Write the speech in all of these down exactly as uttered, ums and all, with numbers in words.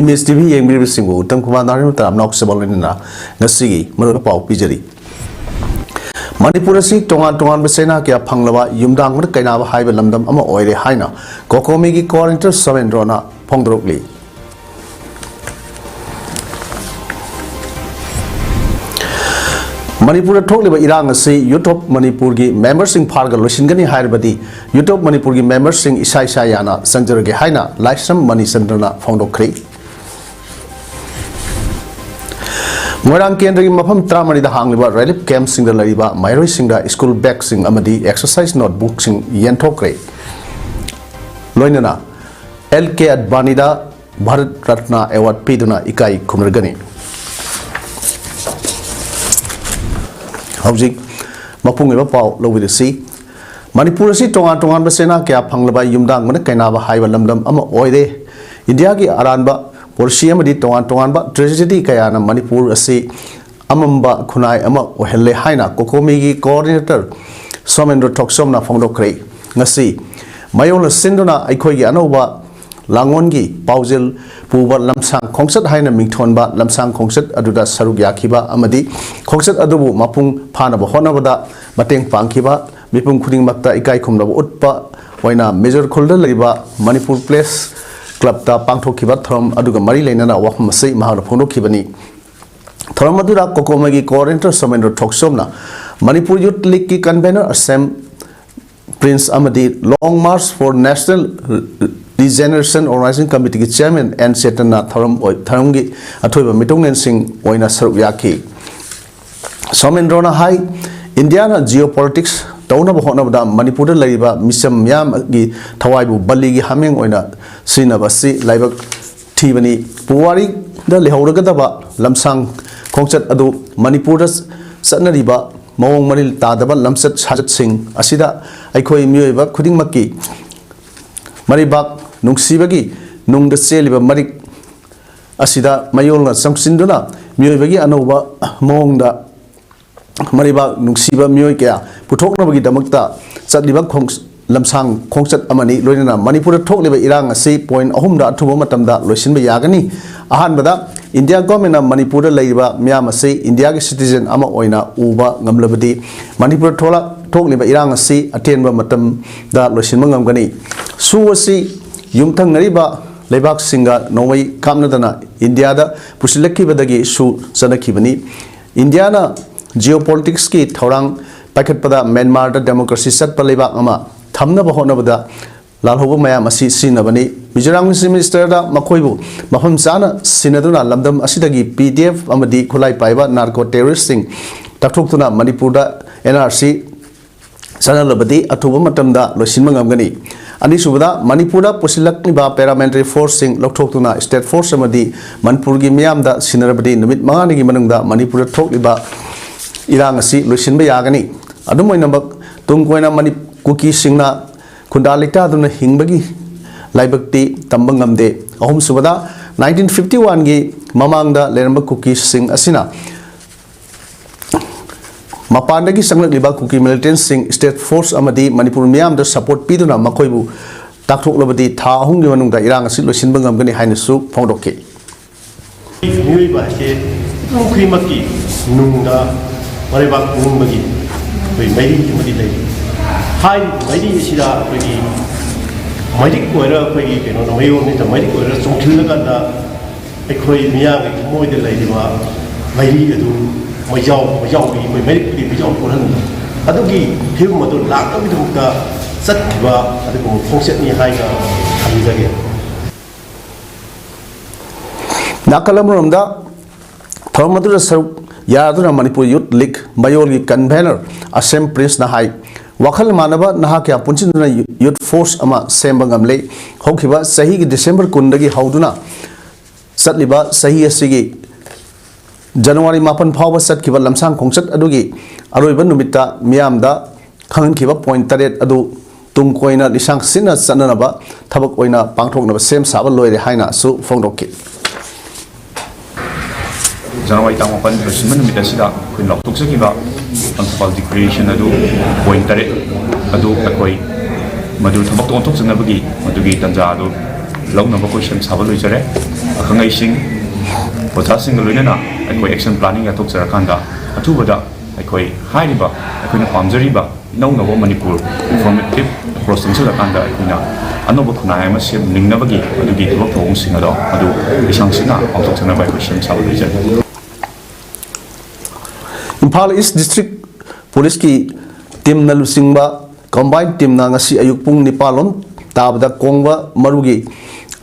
ꯃꯤꯁ T V ꯌꯦꯡꯕꯤꯔꯤꯕꯁꯤꯡꯕꯨ Uttam Kumar ꯅꯥꯔꯤꯃꯇ ꯑꯝꯅꯥꯎ ꯁꯕꯥ ꯂꯣꯏꯅꯅ ꯉꯁꯤꯒꯤ ꯃꯔꯨꯑꯣꯏꯕ ꯄꯥꯎ ꯄꯤꯖꯔꯤ꯫ ꯃꯅꯤꯄꯨꯔ ꯑꯁꯤ ꯇꯣꯉꯥꯟ ꯇꯣꯉꯥꯟꯕ ꯆꯩꯅꯥ ꯀꯌꯥ ꯐꯪꯂꯕ ꯌꯨꯝꯗꯥꯡꯕꯅ ꯀꯩꯅꯥꯕ ꯍꯥꯏꯕ ꯂꯝꯗꯝ ꯑꯃ ꯑꯣꯏꯔꯦ ꯍꯥꯏꯅ ꯀꯣꯀꯣꯃꯤꯒꯤ ꯀꯣꯑꯣꯔꯗꯤꯅꯦꯇꯔ ꯁꯣꯃꯦꯟꯗ꯭ꯔꯣꯅ ꯐꯣꯡꯗꯣꯔꯛꯂꯤ꯫ ꯃꯅꯤꯄꯨꯔꯗ ꯊꯣꯛꯂꯤꯕ ꯏꯔꯥꯡ ꯑꯁꯤ ꯌꯨꯠ ꯑꯣꯐ ꯃꯅꯤꯄꯨꯔꯒꯤ ꯃꯦꯝꯕꯔꯁꯤꯡ ꯐꯥꯔꯒ ꯂꯣꯏꯁꯤꯟꯒꯅꯤ ꯍꯥꯏꯔꯕꯗꯤ ꯌꯨꯠ ꯑꯣꯐ ꯃꯅꯤꯄꯨꯔꯒꯤ ꯃꯦꯝꯕꯔꯁꯤꯡ ꯏꯁꯥ ꯏꯁꯥ ꯌꯥꯅ ꯆꯪꯖꯔꯒꯦ ꯍꯥꯏꯅ ꯂꯥꯏꯁ꯭ꯔꯝ ꯃꯅꯤꯆꯟꯗ꯭ꯔꯅ ꯐꯣꯡꯗꯣꯛꯈ꯭ꯔꯦ꯫ ꯃꯣꯏꯔꯥꯡ ꯀꯦꯟꯗ꯭ꯔꯒꯤ ꯃꯐꯝ ꯇꯔꯥꯃꯔꯤꯗ ꯍꯥꯡꯂꯤꯕ ꯔꯤꯂꯤꯐ ꯀꯦꯝꯞꯁꯤꯡꯗ ꯂꯩꯔꯤꯕ ꯃꯍꯩꯔꯣꯏꯁꯤꯡꯗ ꯁ꯭ꯀꯨꯜ ꯕꯦꯒꯁꯤꯡ ꯑꯃꯗꯤ ꯑꯦꯛꯁꯔꯁꯥꯏꯁ ꯅꯣꯠꯕꯨꯛꯁꯤꯡ ꯌꯦꯟꯊꯣꯛꯈ꯭ꯔꯦ꯫ ꯂꯣꯏꯅꯅ ꯑꯦꯜ ꯀꯦ ꯑꯗꯕꯥꯅꯤꯗ ꯚꯥꯔꯠ ꯔꯠꯅ ꯑꯦꯋꯥꯔꯗ ꯄꯤꯗꯨꯅ ꯏꯀꯥꯏ ꯈꯨꯝꯅꯒꯅꯤ꯫ ꯍꯧꯖꯤꯛ ꯃꯄꯨꯡ ꯑꯣꯏꯕ ꯄꯥꯎ ꯂꯧꯕꯤꯔꯁꯤ꯫ ꯃꯅꯤꯄꯨꯔ ꯑꯁꯤ ꯇꯣꯉꯥꯟ ꯇꯣꯉꯥꯟꯕ ꯆꯩꯅꯥ ꯀꯌꯥ ꯐꯪꯂꯕ ꯌꯨꯝꯗꯥꯡꯕꯅ ꯀꯩꯅꯥꯕ ꯍꯥꯏꯕ ꯂꯝꯗꯝ ꯑꯃ ꯑꯣꯏꯔꯦ꯫ ꯏꯟꯗꯤꯌꯥꯒꯤ ꯑꯔꯥꯟꯕ ꯄꯣꯂꯤꯁꯤ ꯑꯃꯗꯤ ꯇꯣꯉꯥꯟ ꯇꯣꯉꯥꯟꯕ ꯇ꯭ꯔꯦꯖꯦꯗꯤ ꯀꯌꯥꯅ ꯃꯅꯤꯄꯨꯔ ꯑꯁꯤ ꯑꯃꯝꯕ ꯈꯨꯟꯅꯥꯏ ꯑꯃ ꯑꯣꯏꯍꯜꯂꯦ ꯍꯥꯏꯅ ꯀꯣꯀꯣꯃꯤꯒꯤ ꯀꯣꯑꯣꯔꯗꯤꯅꯦꯇꯔ ꯁꯣꯃꯦꯟꯗ꯭ꯔ ꯊꯣꯛꯆꯣꯝꯅ ꯐꯣꯡꯗꯣꯛꯈ꯭ꯔꯦ꯫ ꯉꯁꯤ ꯃꯌꯣꯜꯅ ꯁꯤꯟꯗꯨꯅ ꯑꯩꯈꯣꯏꯒꯤ ꯑꯅꯧꯕ ꯂꯥꯡꯑꯣꯟꯒꯤ ꯄꯥꯎꯖꯦꯜ ꯄꯨꯕ ꯂꯝꯁꯥꯡ ꯈꯣꯡꯆꯠ ꯍꯥꯏꯅ ꯃꯤꯡꯊꯣꯟꯕ ꯂꯝꯁꯥꯡ ꯈꯣꯡꯆꯠ ꯑꯗꯨꯗ ꯁꯔꯨꯛ ꯌꯥꯈꯤꯕ ꯑꯃꯗꯤ ꯈꯣꯡꯆꯠ ꯑꯗꯨꯕꯨ ꯃꯄꯨꯡ ꯐꯥꯅꯕ ꯍꯣꯠꯅꯕꯗ ꯃꯇꯦꯡ ꯄꯥꯡꯈꯤꯕ ꯃꯤꯄꯨꯝ ꯈꯨꯗꯤꯡꯃꯛꯇ ꯏꯀꯥꯏ ꯈꯨꯝꯅꯕ ꯎꯠꯄ ꯑꯣꯏꯅ ꯃꯦꯖꯔ ꯈꯨꯜꯗ ꯂꯩꯔꯤꯕ ꯃꯅꯤꯄꯨꯔ ꯄ꯭ꯔꯦꯁ ꯀ꯭ꯂꯕꯇ ꯄꯥꯡꯊꯣꯛꯈꯤꯕ ꯊꯧꯔꯝ ꯑꯗꯨꯒ ꯃꯔꯤ ꯂꯩꯅꯅ ꯋꯥꯐꯝ ꯑꯁꯤ ꯃꯍꯥꯛꯅ ꯐꯣꯡꯗꯣꯛꯈꯤꯕꯅꯤ꯫ ꯊꯧꯔꯝ ꯑꯗꯨꯗ ꯀꯣꯀꯣꯃꯒꯤ ꯀꯣꯑꯣꯔꯗꯤꯅꯦꯇꯔ ꯁꯣꯃꯦꯟꯗ꯭ꯔ ꯊꯣꯛꯆꯣꯝꯅ ꯃꯅꯤꯄꯨꯔ ꯌꯨꯠ ꯂꯤꯒꯀꯤ ꯀꯟꯚꯦꯅꯔ ꯑꯁꯦꯝ ꯄ꯭ꯔꯤꯟꯁ ꯑꯃꯗꯤ Long March for National Regeneration Organization Committeeꯒꯤ ꯆꯤꯌꯔꯃꯦꯟ ꯑꯦꯟ ꯆꯦꯇꯟꯅ ꯊꯧꯔꯝ ꯑꯣꯏ-, ꯊꯧꯔꯝꯒꯤ ꯑꯊꯣꯏꯕ ꯃꯤꯇꯣꯡꯂꯦꯟꯁꯤꯡ ꯑꯣꯏꯅ ꯁꯔꯨꯛ ꯌꯥꯈꯤ꯫ ꯁꯣꯃꯦꯟꯗ꯭ꯔꯣꯅ ꯍꯥꯏ, ꯏꯟꯗꯤꯌꯥꯅ ꯖꯤꯑꯣ ꯄꯣꯂꯤꯇꯤꯛꯁ ꯇꯧꯅꯕ ꯍꯣꯠꯅꯕꯗ ꯃꯅꯤꯄꯨꯔꯗ ꯂꯩꯔꯤꯕ ꯃꯤꯆꯝ ꯃꯤꯌꯥꯝꯒꯤ ꯊꯋꯥꯏꯕꯨ ꯕꯂꯤꯒꯤ ꯍꯥꯃꯦꯡ ꯑꯣꯏꯅ ꯁꯤꯖꯤꯟꯅꯕ ꯑꯁꯤ ꯂꯥꯏꯕꯛ ꯊꯤꯕꯅꯤ꯫ ꯄꯨꯋꯥꯔꯤꯗ ꯂꯩꯍꯧꯔꯒꯗꯕ ꯂꯝꯁꯥꯡ ꯈꯣꯡꯆꯠ ꯑꯗꯨ ꯃꯅꯤꯄꯨꯔꯗ ꯆꯠꯅꯔꯤꯕ ꯃꯑꯣꯡ ꯃꯔꯤꯜ ꯇꯥꯗꯕ ꯂꯝꯆꯠ ꯁꯥꯖꯠꯁꯤꯡ ꯑꯁꯤꯗ ꯑꯩꯈꯣꯏ ꯃꯤꯑꯣꯏꯕ ꯈꯨꯗꯤꯡꯃꯛꯀꯤ ꯃꯔꯩꯕꯥꯛ ꯅꯨꯡꯁꯤꯕꯒꯤ ꯅꯨꯡꯗ ꯆꯦꯜꯂꯤꯕ ꯃꯔꯤꯛ ꯑꯁꯤꯗ ꯃꯌꯣꯜꯅ ꯆꯪꯁꯤꯟꯗꯨꯅ ꯃꯤꯑꯣꯏꯕꯒꯤ ꯑꯅꯧꯕ ꯃꯑꯣꯡꯗ ꯃꯔꯩꯕꯥꯛ ꯅꯨꯡꯁꯤꯕ ꯃꯤꯑꯣꯏ ꯀꯌꯥ ꯄꯨꯊꯣꯛꯅꯕꯒꯤꯗꯃꯛꯇ ꯆꯠꯂꯤꯕ ꯈꯣꯡ-, ꯂꯝꯁꯥꯡ ꯈꯣꯡꯆꯠ ꯑꯃꯅꯤ꯫ ꯂꯣꯏꯅꯅ ꯃꯅꯤꯄꯨꯔꯗ ꯊꯣꯛꯂꯤꯕ ꯏꯔꯥꯡ ꯑꯁꯤ ꯄꯣꯏꯟꯠ ꯑꯍꯨꯝꯗ ꯑꯊꯨꯕ ꯃꯇꯝꯗ ꯂꯣꯏꯁꯤꯟꯕ ꯌꯥꯒꯅꯤ꯫ ꯑꯍꯥꯟꯕꯗ, ꯏꯟꯗꯤꯌꯥ ꯒꯣꯔꯃꯦꯟꯅ ꯃꯅꯤꯄꯨꯔꯗ ꯂꯩꯔꯤꯕ ꯃꯤꯌꯥꯝ ꯑꯁꯤ ꯏꯟꯗꯤꯌꯥꯒꯤ ꯁꯤꯇꯤꯖꯦꯟ ꯑꯃ ꯑꯣꯏꯅ ꯎꯕ ꯉꯝꯂꯕꯗꯤ, ꯃꯅꯤꯄꯨꯔꯗ ꯊꯣꯛꯂꯛ-, ꯊꯣꯛꯂꯤꯕ ꯏꯔꯥꯡ ꯑꯁꯤ ꯑꯇꯦꯟꯕ ꯃꯇꯝꯗ ꯂꯣꯏꯁꯤꯟꯕ ꯉꯝꯒꯅꯤ꯫ ꯁꯨ ꯑꯁꯤ ꯌꯨꯝꯊꯪꯅꯔꯤꯕ ꯂꯩꯕꯥꯛꯁꯤꯡꯒ ꯅꯣꯡꯃꯩ ꯀꯥꯞꯅꯗꯅ ꯏꯟꯗꯤꯌꯥꯗ ꯄꯨꯁꯤꯜꯂꯛꯈꯤꯕꯗꯒꯤ ꯁꯨ ꯆꯠꯅꯈꯤꯕꯅꯤ꯫ ꯏꯟꯗꯤꯌꯥꯅ ꯖꯤꯑꯣꯄꯣꯂꯤꯇꯤꯛꯁꯀꯤ ꯊꯧꯔꯥꯡ ꯄꯥꯏꯈꯠꯄꯗ ꯃ꯭ꯌꯥꯟꯃꯥꯔꯗ ꯗꯦꯃꯣꯀ꯭ꯔꯦꯁꯤ ꯆꯠꯄ ꯂꯩꯕꯥꯛ ꯑꯃ ꯊꯝꯅꯕ ꯍꯣꯠꯅꯕꯗ ꯂꯥꯜꯍꯧꯕ ꯃꯌꯥꯝ ꯑꯁꯤ ꯁꯤꯖꯤꯟꯅꯕꯅꯤ꯫ ꯃꯤꯖꯣꯔꯥꯝꯒꯤ ꯆꯤꯐ ꯃꯤꯅꯤꯁꯇꯔꯗ ꯃꯈꯣꯏꯕꯨ ꯃꯐꯝ ꯆꯥꯅ ꯁꯤꯟꯅꯗꯨꯅ ꯂꯝꯗꯝ ꯑꯁꯤꯗꯒꯤ ꯄꯤ ꯗꯤ ꯑꯦꯐ ꯑꯃꯗꯤ ꯈꯨꯠꯂꯥꯏ ꯄꯥꯏꯕ ꯅꯥꯔꯀꯣ ꯇꯦꯔꯣꯔꯤꯁꯁꯤꯡ ꯇꯛꯊꯣꯛꯇꯨꯅ ꯃꯅꯤꯄꯨꯔꯗ ꯑꯦꯟ ꯑꯥꯔ ꯁꯤ ꯆꯠꯅꯍꯜꯂꯕꯗꯤ ꯑꯊꯨꯕ ꯃꯇꯝꯗ ꯂꯣꯏꯁꯤꯟꯕ ꯉꯝꯒꯅꯤ꯫ ꯑꯅꯤꯁꯨꯕꯗ, ꯃꯅꯤꯄꯨꯔꯗ ꯄꯨꯁꯤꯜꯂꯛꯂꯤꯕ ꯄꯦꯔꯥꯃꯤꯂꯤꯇꯔꯤ ꯐꯣꯔꯁꯁꯤꯡ ꯂꯧꯊꯣꯛꯇꯨꯅ ꯁ꯭ꯇꯦꯠ ꯐꯣꯔꯁ ꯑꯃꯗꯤ ꯃꯅꯤꯄꯨꯔꯒꯤ ꯃꯤꯌꯥꯝꯗ ꯁꯤꯟꯅꯔꯕꯗꯤ ꯅꯨꯃꯤꯠ ꯃꯉꯥꯅꯤꯒꯤ ꯃꯅꯨꯡꯗ ꯃꯅꯤꯄꯨꯔꯗ ꯊꯣꯛꯂꯤꯕ ꯏꯔꯥꯡ ꯑꯁꯤ ꯂꯣꯏꯁꯤꯟꯕ ꯌꯥꯒꯅꯤ꯫ ꯑꯗꯨꯝ ꯑꯣꯏꯅꯃꯛ, ꯇꯨꯡ ꯀꯣꯏꯅ ꯃꯅꯤ-, ꯀꯨꯀꯤꯁꯤꯡꯅ ꯈꯨꯟꯗꯥ ꯂꯩꯇꯥꯗꯨꯅ ꯍꯤꯡꯕꯒꯤ ꯂꯥꯏꯕꯛꯇꯤ ꯇꯝꯕ ꯉꯝꯗꯦ꯫ ꯑꯍꯨꯝꯁꯨꯕꯗ, ꯅꯥꯏꯟꯇꯤꯟ ꯐꯤꯐꯇꯤ ꯋꯥꯟꯒꯤ ꯃꯃꯥꯡꯗ ꯂꯩꯔꯝꯕ ꯀꯨꯀꯤꯁꯤꯡ ꯑꯁꯤꯅ ꯃꯄꯥꯟꯗꯒꯤ ꯆꯪꯂꯛꯂꯤꯕ ꯀꯨꯀꯤ ꯃꯤꯂꯤꯇꯦꯟꯠꯁꯤꯡ, ꯁ꯭ꯇꯦꯠ ꯐꯣꯔꯁ ꯑꯃꯗꯤ ꯃꯅꯤꯄꯨꯔ ꯃꯤꯌꯥꯝꯗ ꯁꯄꯣꯔꯠ ꯄꯤꯗꯨꯅ ꯃꯈꯣꯏꯕꯨ ꯇꯥꯛꯊꯣꯛꯂꯕꯗꯤ ꯊꯥ ꯑꯍꯨꯝꯒꯤ ꯃꯅꯨꯡꯗ ꯏꯔꯥꯡ ꯑꯁꯤ ꯂꯣꯏꯁꯤꯟꯕ ꯉꯝꯒꯅꯤ ꯍꯥꯏꯅꯁꯨ ꯐꯣꯡꯗꯣꯛꯈꯤ꯫ ꯃꯤꯑꯣꯏꯕ ꯍꯥꯏꯁꯦ ꯃꯤꯄꯨꯝ ꯈꯨꯗꯤꯡꯃꯛꯀꯤ ꯅꯨꯡꯗ ꯃꯔꯩꯕꯥꯛ ꯄꯨꯝꯕꯒꯤ ꯑꯩꯈꯣꯏ ꯃꯩꯔꯤ ꯑꯃꯗꯤ ꯂꯩꯔꯤ꯫ ꯍꯥꯏꯔꯤꯕ ꯃꯩꯔꯤ ꯑꯁꯤꯗ ꯑꯩꯈꯣꯏꯒꯤ ꯃꯩꯔꯤꯛ ꯑꯣꯏꯔ, ꯑꯩꯈꯣꯏꯒꯤ ꯀꯩꯅꯣꯗ, ꯃꯩꯔꯣꯟꯁꯤꯗ ꯃꯩꯔꯤꯛ ꯑꯣꯏꯔ ꯆꯣꯡꯁꯤꯜꯂꯀꯥꯟꯗ ꯑꯩꯈꯣꯏ ꯃꯤꯌꯥꯝꯒꯤ ꯊꯃꯣꯏꯗ ꯂꯩꯔꯤꯕ ꯃꯩꯔꯤ ꯑꯗꯨ ꯃꯩꯖꯥꯎ, ꯃꯩꯖꯥꯎꯒꯤ ꯑꯩꯈꯣꯏ ꯃꯩꯔꯤꯛꯄꯨꯗꯤ ꯃꯩꯖꯥꯎ ꯄꯨꯔꯍꯟꯕ, ꯑꯗꯨꯒꯤ ꯐꯤꯕꯝ ꯑꯗꯨ ꯂꯥꯛꯅꯕꯒꯤꯗꯃꯛꯇ ꯆꯠꯈꯤꯕ ꯑꯗꯨꯒꯨꯝꯕ ꯈꯣꯡꯆꯠꯅꯤ ꯍꯥꯏꯅ ꯊꯝꯖꯒꯦ꯫ ꯅꯥꯀꯜ ꯑꯃꯔꯣꯝꯗ, ꯊꯧꯔꯝ ꯑꯗꯨꯗ ꯁꯔꯨꯛ ꯌꯥꯗꯨꯅ ꯃꯅꯤꯄꯨꯔ ꯌꯨꯠ ꯂꯤꯒ ꯃꯌꯣꯜꯒꯤ ꯀꯟꯚꯦꯅꯔ ꯑꯁꯦꯝ ꯄ꯭ꯔꯤꯟꯁꯅ ꯍꯥꯏ, ꯋꯥꯈꯜ ꯃꯥꯟꯅꯕ ꯅꯍꯥ ꯀꯌꯥ ꯄꯨꯟꯁꯤꯟꯗꯨꯅ ꯌꯨ-, ꯌꯨꯠ ꯐꯣꯔꯁ ꯑꯃ ꯁꯦꯝꯕ ꯉꯝꯂꯦ꯫ ꯍꯧꯈꯤꯕ ꯆꯍꯤꯒꯤ ꯗꯤꯁꯦꯝꯕꯔ ꯀꯨꯟꯗꯒꯤ ꯍꯧꯗꯨꯅ ꯆꯠꯂꯤꯕ ꯆꯍꯤ ꯑꯁꯤꯒꯤ ꯖꯅꯋꯥꯔꯤ ꯃꯥꯄꯟ ꯐꯥꯎꯕ ꯆꯠꯈꯤꯕ ꯂꯝꯁꯥꯡ ꯈꯣꯡꯆꯠ ꯑꯗꯨꯒꯤ ꯑꯔꯣꯏꯕ ꯅꯨꯃꯤꯠꯇ ꯃꯤꯌꯥꯝꯗ ꯈꯪꯍꯟꯈꯤꯕ ꯄꯣꯏꯟꯠ ꯇꯔꯦꯠ ꯑꯗꯨ ꯇꯨꯡ ꯀꯣꯏꯅ ꯂꯤꯁꯥꯡ ꯁꯤꯠꯅ ꯆꯠꯅꯅꯕ ꯊꯕꯛ ꯑꯣꯏꯅ ꯄꯥꯡꯊꯣꯛꯅꯕ ꯁꯦꯝ ꯁꯥꯕ ꯂꯣꯏꯔꯦ ꯍꯥꯏꯅꯁꯨ ꯐꯣꯡꯗꯣꯛꯈꯤ꯫ ꯖꯅꯋꯥꯔꯤ ꯇꯥꯡ ꯃꯥꯄꯟ ꯂꯣꯏꯁꯤꯟꯕ ꯅꯨꯃꯤꯠ ꯑꯁꯤꯗ ꯑꯩꯈꯣꯏꯅ ꯂꯥꯎꯊꯣꯛꯆꯈꯤꯕ ꯄ꯭ꯔꯤꯟꯁꯤꯄꯥꯜ ꯗꯤꯀ꯭ꯂꯦꯔꯦꯁꯟ ꯑꯗꯨ ꯄꯣꯏꯟꯠ ꯇꯔꯦꯠ ꯑꯗꯨ ꯑꯩꯈꯣꯏ ꯃꯗꯨ ꯊꯕꯛꯇ ꯑꯣꯟꯊꯣꯛꯆꯅꯕꯒꯤ ꯃꯗꯨꯒꯤ ꯇꯥꯟꯖꯥ ꯑꯗꯨ ꯂꯧꯅꯕ ꯑꯩꯈꯣꯏ ꯁꯦꯝ ꯁꯥꯕ ꯂꯣꯏꯖꯔꯦ꯫ ꯑꯈꯪ ꯑꯍꯩꯁꯤꯡ, ꯑꯣꯖꯥꯁꯤꯡꯒ ꯂꯣꯏꯅꯅ ꯑꯩꯈꯣꯏ action planning ꯌꯥꯊꯣꯛꯆꯔꯀꯥꯟꯗ ꯑꯊꯨꯕꯗ ꯑꯩꯈꯣꯏ ꯍꯥꯏꯔꯤꯕ ꯑꯩꯈꯣꯏꯅ ꯄꯥꯝꯖꯔꯤꯕ ꯏꯅꯧꯅꯧꯕ ꯃꯅꯤꯄꯨꯔ reformative approach ꯆꯪꯁꯤꯜꯂꯀꯥꯟꯗ ꯑꯩꯈꯣꯏꯅ ꯑꯅꯧꯕ ꯈꯨꯟꯅꯥꯏ ꯑꯃ ꯁꯦꯝꯅꯤꯡꯅꯕꯒꯤ ꯑꯗꯨꯒꯤ ꯊꯕꯛ ꯊꯧꯑꯣꯡꯁꯤꯡ ꯑꯗꯣ ꯑꯗꯨ ꯂꯤꯁꯥꯡꯁꯤꯠꯅ ꯄꯥꯡꯊꯣꯛꯆꯅꯕ ꯑꯩꯈꯣꯏ ꯁꯦꯝ ꯁꯥꯕ ꯂꯣꯏꯖꯔꯤ꯫ ꯏꯝꯐꯥꯜ ꯏꯁ ꯗꯤꯁꯇ꯭ꯔꯤꯛ ꯄꯨꯂꯤꯁꯀꯤ ꯇꯤꯝꯅ ꯂꯨꯆꯤꯡꯕ ꯀꯝꯕꯥꯏꯟ ꯇꯤꯝꯅ ꯉꯁꯤ ꯑꯌꯨꯛ ꯄꯨꯡ ꯅꯤꯄꯥꯜ ꯂꯣꯝ ꯇꯥꯕꯗ ꯀꯣꯡꯕ ꯃꯔꯨꯒꯤ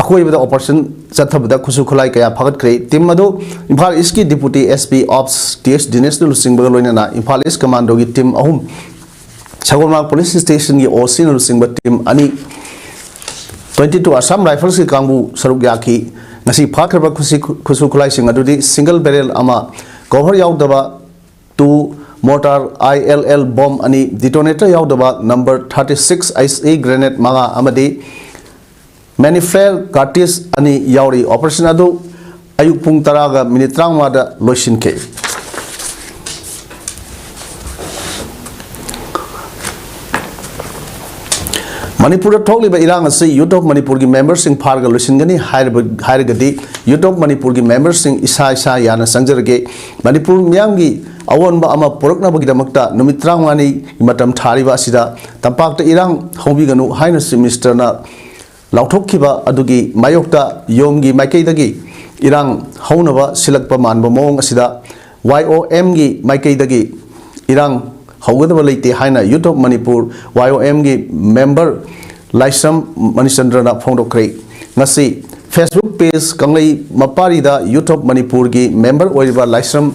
ꯑꯀꯣꯏꯕꯗ ꯑꯣꯄꯔꯦꯁꯟ ꯆꯠꯊꯕꯗ ꯈꯨꯠꯁꯨ ꯈꯨꯠꯂꯥꯏ ꯀꯌꯥ ꯐꯥꯒꯠꯈ꯭ꯔꯦ꯫ ꯇꯤꯝ ꯑꯗꯨ ꯏꯝꯐꯥꯜ ꯏꯁꯀꯤ ꯗꯤꯄꯨꯇꯤ ꯑꯦꯁ ꯄꯤ ꯑꯣꯞꯁ ꯇꯤ ꯑꯦꯁ ꯗꯤꯅꯦꯁꯅ ꯂꯨꯆꯤꯡꯕꯒ ꯂꯣꯏꯅꯅ ꯏꯝꯐꯥꯜ ꯏꯁ ꯀꯃꯥꯟꯗꯣꯒꯤ ꯇꯤꯝ ꯑꯍꯨꯝ, ꯁꯒꯣꯜꯕꯟ ꯄꯨꯂꯤꯁ ꯁ꯭ꯇꯦꯁꯟꯒꯤ ꯑꯣ ꯁꯤꯅ ꯂꯨꯆꯤꯡꯕ ꯇꯤꯝ ꯑꯅꯤ, twenty two Assam Riflesꯀꯤ ꯀꯥꯡꯕꯨ ꯁꯔꯨꯛ ꯌꯥꯈꯤ꯫ ꯉꯁꯤ ꯐꯥꯈ꯭ꯔꯕ ꯈꯨꯠꯁꯤ-, ꯈꯨꯠꯁꯨ ꯈꯨꯠꯂꯥꯏꯁꯤꯡ ꯑꯗꯨꯗꯤ single barrel ꯑꯃ, cover ꯌꯥꯎꯗꯕ two mortar I L L bomb ꯑꯅꯤ, detonator ꯌꯥꯎꯗꯕ number thirty six I C E grenade ꯃꯉꯥ ꯑꯃꯗꯤ Manipur cartridge ꯑꯅꯤ ꯌꯥꯎꯔꯤ꯫ ꯑꯣꯄꯔꯦꯁꯟ ꯑꯗꯨ ꯑꯌꯨꯛ ꯄꯨꯡ ꯇꯔꯥꯒ ꯃꯤꯅꯤꯠ ꯇꯔꯥꯃꯉꯥꯗ ꯂꯣꯏꯁꯤꯟꯈꯤ꯫ ꯃꯅꯤꯄꯨꯔꯗ ꯊꯣꯛꯂꯤꯕ ꯏꯔꯥꯡ ꯑꯁꯤ Youth of ꯃꯅꯤꯄꯨꯔꯒꯤ ꯃꯦꯝꯕꯔꯁꯤꯡ ꯐꯥꯔꯒ ꯂꯣꯏꯁꯤꯟꯒꯅꯤ ꯍꯥꯏꯔꯕ-, ꯍꯥꯏꯔꯒꯗꯤ Youth of ꯃꯅꯤꯄꯨꯔꯒꯤ ꯃꯦꯝꯕꯔꯁꯤꯡ ꯏꯁꯥ ꯏꯁꯥ ꯌꯥꯅ ꯆꯪꯖꯔꯒꯦ꯫ ꯃꯅꯤꯄꯨꯔ ꯃꯤꯌꯥꯝꯒꯤ ꯑꯑꯣꯟꯕ ꯑꯃ ꯄꯨꯔꯛꯅꯕꯒꯤꯗꯃꯛꯇ ꯅꯨꯃꯤꯠ ꯇꯔꯥꯃꯉꯥꯅꯤ ꯃꯇꯝ ꯊꯥꯔꯤꯕ ꯑꯁꯤꯗ ꯇꯝꯄꯥꯛꯇ ꯏꯔꯥꯡ ꯍꯧꯕꯤꯒꯅꯨ ꯍꯥꯏꯅ ꯆꯤꯐ ꯃꯤꯅꯤꯁꯇꯔꯅ ꯂꯥꯎꯊꯣꯛꯈꯤꯕ ꯑꯗꯨꯒꯤ ꯃꯥꯌꯣꯛꯇ ꯌꯣꯝꯒꯤ ꯃꯥꯏꯀꯩꯗꯒꯤ ꯏꯔꯥꯡ ꯍꯧꯅꯕ ꯁꯤꯜꯂꯛꯄ ꯃꯥꯟꯕ ꯃꯑꯣꯡ ꯑꯁꯤꯗ ꯋꯥꯏ ꯑꯣ ꯑꯦꯝꯒꯤ ꯃꯥꯏꯀꯩꯗꯒꯤ ꯏꯔꯥꯡ ꯍꯧꯒꯗꯕ ꯂꯩꯇꯦ ꯍꯥꯏꯅ Youth of ꯃꯅꯤꯄꯨꯔ, ꯋꯥꯏ ꯑꯣ ꯑꯦꯝꯒꯤ ꯃꯦꯝꯕꯔ ꯂꯥꯏꯁ꯭ꯔꯝ ꯃꯅꯤꯆꯟꯗ꯭ꯔꯅ ꯐꯣꯡꯗꯣꯛꯈ꯭ꯔꯦ꯫ ꯉꯁꯤ Facebook page ꯀꯪꯂꯩ ꯃꯄꯥꯔꯤꯗ Youth of ꯃꯅꯤꯄꯨꯔꯒꯤ ꯃꯦꯝꯕꯔ ꯑꯣꯏꯔꯤꯕ ꯂꯥꯏꯁ꯭ꯔꯝ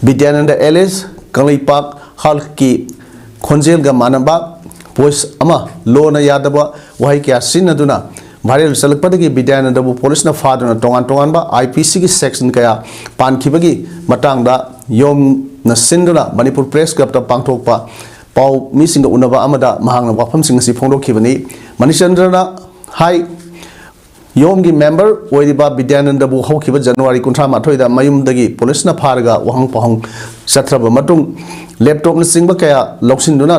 ꯕꯤꯗ꯭ꯌꯥꯅꯟꯗ ꯑꯦꯂꯤꯁ ꯀꯪꯂꯩꯄꯥꯛ ꯍꯥꯜꯀꯤ ꯈꯣꯟꯖꯦꯜꯒ ꯃꯥꯟꯅꯕ ꯚꯣꯏꯁ ꯑꯃ ꯂꯣꯟꯅ ꯌꯥꯗꯕ ꯋꯥꯍꯩ ꯀꯌꯥ ꯁꯤꯖꯤꯟꯅꯗꯨꯅ ꯚꯥꯏꯔꯦꯜ ꯆꯠꯂꯛꯄꯗꯒꯤ ꯕꯤꯗ꯭ꯌꯥꯅꯟꯗꯕꯨ ꯄꯨꯂꯤꯁꯅ ꯐꯥꯗꯨꯅ ꯇꯣꯉꯥꯟ ꯇꯣꯉꯥꯟꯕ ꯑꯥꯏ ꯄꯤ ꯁꯤꯒꯤ ꯁꯦꯛꯁꯟ ꯀꯌꯥ ꯄꯥꯟꯈꯤꯕꯒꯤ ꯃꯇꯥꯡꯗ ꯌꯣꯝꯅ ꯁꯤꯟꯗꯨꯅ ꯃꯅꯤꯄꯨꯔ ꯄ꯭ꯔꯦꯁ ꯀ꯭ꯂꯕꯇ ꯄꯥꯡꯊꯣꯛꯄ ꯄꯥꯎ ꯃꯤꯁꯤꯡꯒ ꯎꯅꯕ ꯑꯃꯗ ꯃꯍꯥꯛꯅ ꯋꯥꯐꯝꯁꯤꯡ ꯑꯁꯤ ꯐꯣꯡꯗꯣꯛꯈꯤꯕꯅꯤ꯫ ꯃꯅꯤꯆꯟꯗ꯭ꯔꯅ ꯍꯥꯏ, ꯌꯣꯝꯒꯤ ꯃꯦꯝꯕꯔ ꯑꯣꯏꯔꯤꯕ ꯕꯤꯗ꯭ꯌꯥꯅꯟꯗꯕꯨ ꯍꯧꯈꯤꯕ ꯖꯅꯋꯥꯔꯤ ꯀꯨꯟꯊ꯭ꯔꯥ ꯃꯥꯊꯣꯏꯗ ꯃꯌꯨꯝꯗꯒꯤ ꯄꯨꯂꯤꯁꯅ ꯐꯥꯔꯒ ꯋꯥꯍꯪ ꯄꯥꯎꯍꯪ ꯆꯠꯊ꯭ꯔꯕ ꯃꯇꯨꯡ ꯂꯦꯞꯇꯣꯞꯅꯆꯤꯡꯕ ꯀꯌꯥ ꯂꯧꯁꯤꯟꯗꯨꯅ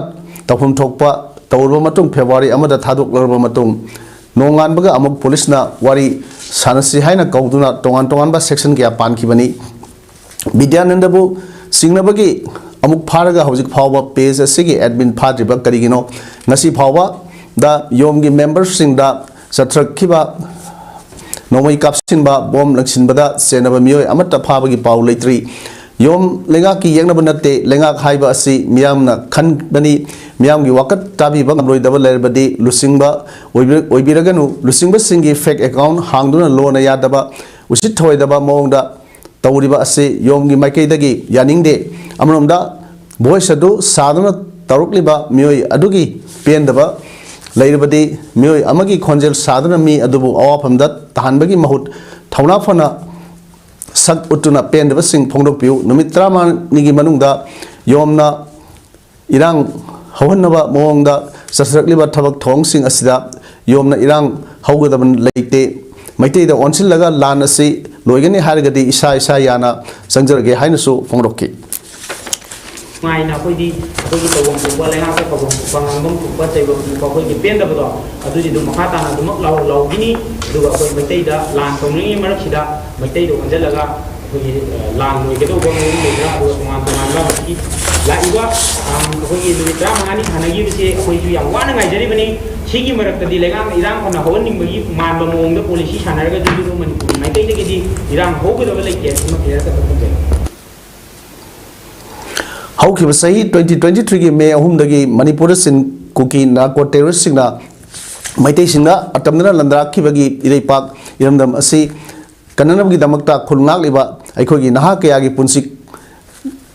ꯇꯧꯐꯝ ꯊꯣꯛꯄ ꯇꯧꯔꯕ ꯃꯇꯨꯡ, ꯐꯦꯕ꯭ꯔꯨꯋꯥꯔꯤ ꯑꯃꯗ ꯊꯥꯗꯣꯛꯂꯔꯕ ꯃꯇꯨꯡ, ꯅꯣꯡꯉꯥꯟꯕꯒ ꯑꯃꯨꯛ ꯄꯨꯂꯤꯁꯅ ꯋꯥꯔꯤ ꯁꯥꯟꯅꯁꯤ ꯍꯥꯏꯅ ꯀꯧꯗꯨꯅ ꯇꯣꯉꯥꯟ ꯇꯣꯉꯥꯟꯕ ꯁꯦꯛꯁꯟ ꯀꯌꯥ ꯄꯥꯟꯈꯤꯕꯅꯤ꯫ ꯕꯤꯗ꯭ꯌꯥꯅꯟꯗꯕꯨ ꯆꯤꯡꯅꯕꯒꯤ ꯑꯃꯨꯛ ꯐꯥꯔꯒ ꯍꯧꯖꯤꯛ ꯐꯥꯎꯕ ꯄꯦꯖ ꯑꯁꯤꯒꯤ ꯑꯦꯗꯃꯤꯟ ꯐꯥꯗ꯭ꯔꯤꯕ ꯀꯔꯤꯒꯤꯅꯣ? ꯉꯁꯤ ꯐꯥꯎꯕꯗ ꯌꯣꯝꯒꯤ ꯃꯦꯝꯕꯔꯁꯤꯡꯗ ꯆꯠꯊꯔꯛꯈꯤꯕ ꯅꯣꯡꯃꯩ ꯀꯥꯞꯁꯤꯟꯕ, ꯕꯣꯝ ꯂꯪꯁꯤꯟꯕꯗ ꯆꯦꯟꯅꯕ ꯃꯤꯑꯣꯏ ꯑꯃꯠꯇ ꯐꯥꯕꯒꯤ ꯄꯥꯎ ꯂꯩꯇ꯭ꯔꯤ꯫ ꯌꯣꯝ ꯂꯩꯉꯥꯛꯀꯤ ꯌꯦꯛꯅꯕ ꯅꯠꯇꯦ꯫ ꯂꯩꯉꯥꯛ ꯍꯥꯏꯕ ꯑꯁꯤ ꯃꯤꯌꯥꯝꯅ ꯈꯟꯕꯅꯤ꯫ ꯃꯤꯌꯥꯝꯒꯤ ꯋꯥꯀꯠ ꯇꯥꯕꯤꯕ ꯉꯝꯂꯣꯏꯗꯕ ꯂꯩꯔꯕꯗꯤ ꯂꯨꯆꯤꯡꯕ ꯑꯣꯏꯕꯤ-, ꯑꯣꯏꯕꯤꯔꯒꯅꯨ꯫ ꯂꯨꯆꯤꯡꯕꯁꯤꯡꯒꯤ ꯐꯦꯛ ꯑꯦꯀꯥꯎꯟ ꯍꯥꯡꯗꯨꯅ ꯂꯣꯟꯅ ꯌꯥꯗꯕ, ꯎꯁꯤꯠ ꯊꯑꯣꯏꯗꯕ ꯃꯑꯣꯡꯗ ꯇꯧꯔꯤꯕ ꯑꯁꯤ ꯌꯣꯝꯒꯤ ꯃꯥꯏꯀꯩꯗꯒꯤ ꯌꯥꯅꯤꯡꯗꯦ꯫ ꯑꯃꯔꯣꯝꯗ ꯚꯣꯏꯁ ꯑꯗꯨ ꯁꯥꯗꯨꯅ ꯇꯧꯔꯛꯂꯤꯕ ꯃꯤꯑꯣꯏ ꯑꯗꯨꯒꯤ ꯄꯦꯟꯗꯕ ꯂꯩꯔꯕꯗꯤ, ꯃꯤꯑꯣꯏ ꯑꯃꯒꯤ ꯈꯣꯟꯖꯦꯜ ꯁꯥꯗꯨꯅ ꯃꯤ ꯑꯗꯨꯕꯨ ꯑꯋꯥꯐꯝꯗ ꯇꯥꯍꯟꯕꯒꯤ ꯃꯍꯨꯠ, ꯊꯧꯅꯥ ꯐꯅ ꯁꯛ ꯎꯠꯇꯨꯅ ꯄꯦꯟꯗꯕꯁꯤꯡ ꯐꯣꯡꯗꯣꯛꯄꯤꯌꯨ꯫ ꯅꯨꯃꯤꯠ ꯇꯔꯥꯃꯉꯥꯅꯤꯒꯤ ꯃꯅꯨꯡꯗ ꯌꯣꯝꯅ ꯏꯔꯥꯡ ꯍꯧꯍꯟꯅꯕ ꯃꯑꯣꯡꯗ ꯆꯠꯊꯔꯛꯂꯤꯕ ꯊꯕꯛ ꯊꯧꯑꯣꯡꯁꯤꯡ ꯑꯁꯤꯗ ꯌꯣꯝꯅ ꯏꯔꯥꯡ ꯍꯧꯒꯗꯕ ꯂꯩꯇꯦ꯫ ꯃꯩꯇꯩꯗ ꯑꯣꯟꯁꯤꯜꯂꯒ ꯂꯥꯟ ꯑꯁꯤ ꯂꯣꯏꯒꯅꯤ ꯍꯥꯏꯔꯒꯗꯤ ꯏꯁꯥ ꯏꯁꯥ ꯌꯥꯅ ꯆꯪꯖꯔꯒꯦ ꯍꯥꯏꯅꯁꯨ ꯐꯣꯡꯗꯣꯛꯈꯤ꯫ ꯅꯨꯡꯉꯥꯏꯅ ꯑꯩꯈꯣꯏꯗꯤ ꯑꯩꯈꯣꯏꯒꯤ ꯇꯧꯐꯝ ꯊꯣꯛꯄ, ꯂꯩꯉꯥꯛꯇ ꯇꯧꯐꯝ ꯊꯣꯛꯄ, ꯉꯥꯡꯐꯝ ꯊꯣꯛꯄ, ꯆꯩꯐꯝ ꯊꯣꯛꯄ, ꯑꯩꯈꯣꯏꯒꯤ ꯄꯦꯟꯗꯕꯗꯣ ꯑꯗꯨꯗꯤ ꯑꯗꯨꯝ ꯃꯈꯥ ꯇꯥꯅ ꯑꯗꯨꯃꯛ ꯂꯥꯎ-, ꯂꯥꯎꯈꯤꯅꯤ꯫ ꯑꯗꯨꯒ ꯑꯩꯈꯣꯏ ꯃꯩꯇꯩꯗ ꯂꯥꯟ ꯇꯧꯅꯔꯤꯉꯩ ꯃꯔꯛꯁꯤꯗ ꯃꯩꯇꯩꯗ ꯑꯣꯟꯁꯤꯜꯂꯒ ꯑꯩꯈꯣꯏꯒꯤ, ꯑ, ꯂꯥꯟ ꯂꯣꯏꯒꯗꯧꯕ ꯃꯑꯣꯡ ꯂꯩꯕ꯭ꯔꯥ? ꯑꯗꯨꯒ ꯇꯣꯉꯥꯟ ꯇꯣꯉꯥꯟꯕ ꯍꯧꯖꯤꯛꯀꯤ ꯂꯥꯛꯏꯕ, ꯑꯝ, ꯑꯩꯈꯣꯏꯒꯤ ꯅꯨꯃꯤꯠ ꯇꯔꯥꯃꯉꯥꯅꯤ ꯁꯥꯟꯅꯈꯤꯕꯁꯦ ꯑꯩꯈꯣꯏꯁꯨ ꯌꯥꯝ ꯋꯥꯅ ꯉꯥꯏꯖꯔꯤꯕꯅꯤ꯫ ꯁꯤꯒꯤ ꯃꯔꯛꯇꯗꯤ ꯂꯩꯉꯥꯛꯅ ꯏꯔꯥꯡ ꯐꯅ ꯍꯧꯍꯟꯅꯤꯡꯕꯒꯤ ꯃꯥꯟꯕ ꯃꯑꯣꯡꯗ ꯄꯣꯂꯤꯁꯤ ꯁꯥꯟꯅꯔꯒꯁꯨ, ꯑꯗꯨꯕꯨ ꯃꯅꯤꯄꯨꯔ ꯃꯥꯏꯀꯩꯗꯒꯤꯗꯤ ꯏꯔꯥꯡ ꯍꯧꯒꯗꯕ ꯂꯩꯇꯦ꯫ ꯁꯤꯃ clear ꯇꯧꯊꯣꯛꯆꯒꯦ꯫ ꯍꯧꯈꯤꯕ ꯆꯍꯤ twenty twenty threeꯒꯤ ꯃꯦ ꯑꯍꯨꯝꯗꯒꯤ ꯃꯅꯤꯄꯨꯔꯗ ꯆꯤꯟ ꯀꯨꯀꯤ ꯅꯥꯔꯀꯣ ꯇꯦꯔꯣꯔꯤꯁꯁꯤꯡꯅ ꯃꯩꯇꯩꯁꯤꯡꯅ ꯑꯇꯝꯅꯅ ꯂꯟꯗꯥꯔꯛꯈꯤꯕꯒꯤ ꯏꯔꯩꯄꯥꯛ ꯏꯔꯝꯗꯝ ꯑꯁꯤ ꯀꯟꯅꯅꯕꯒꯤꯗꯃꯛꯇ ꯈꯨꯜ ꯉꯥꯛꯂꯤꯕ ꯑꯩꯈꯣꯏꯒꯤ ꯅꯍꯥ ꯀꯌꯥꯒꯤ ꯄꯨꯟꯁꯤ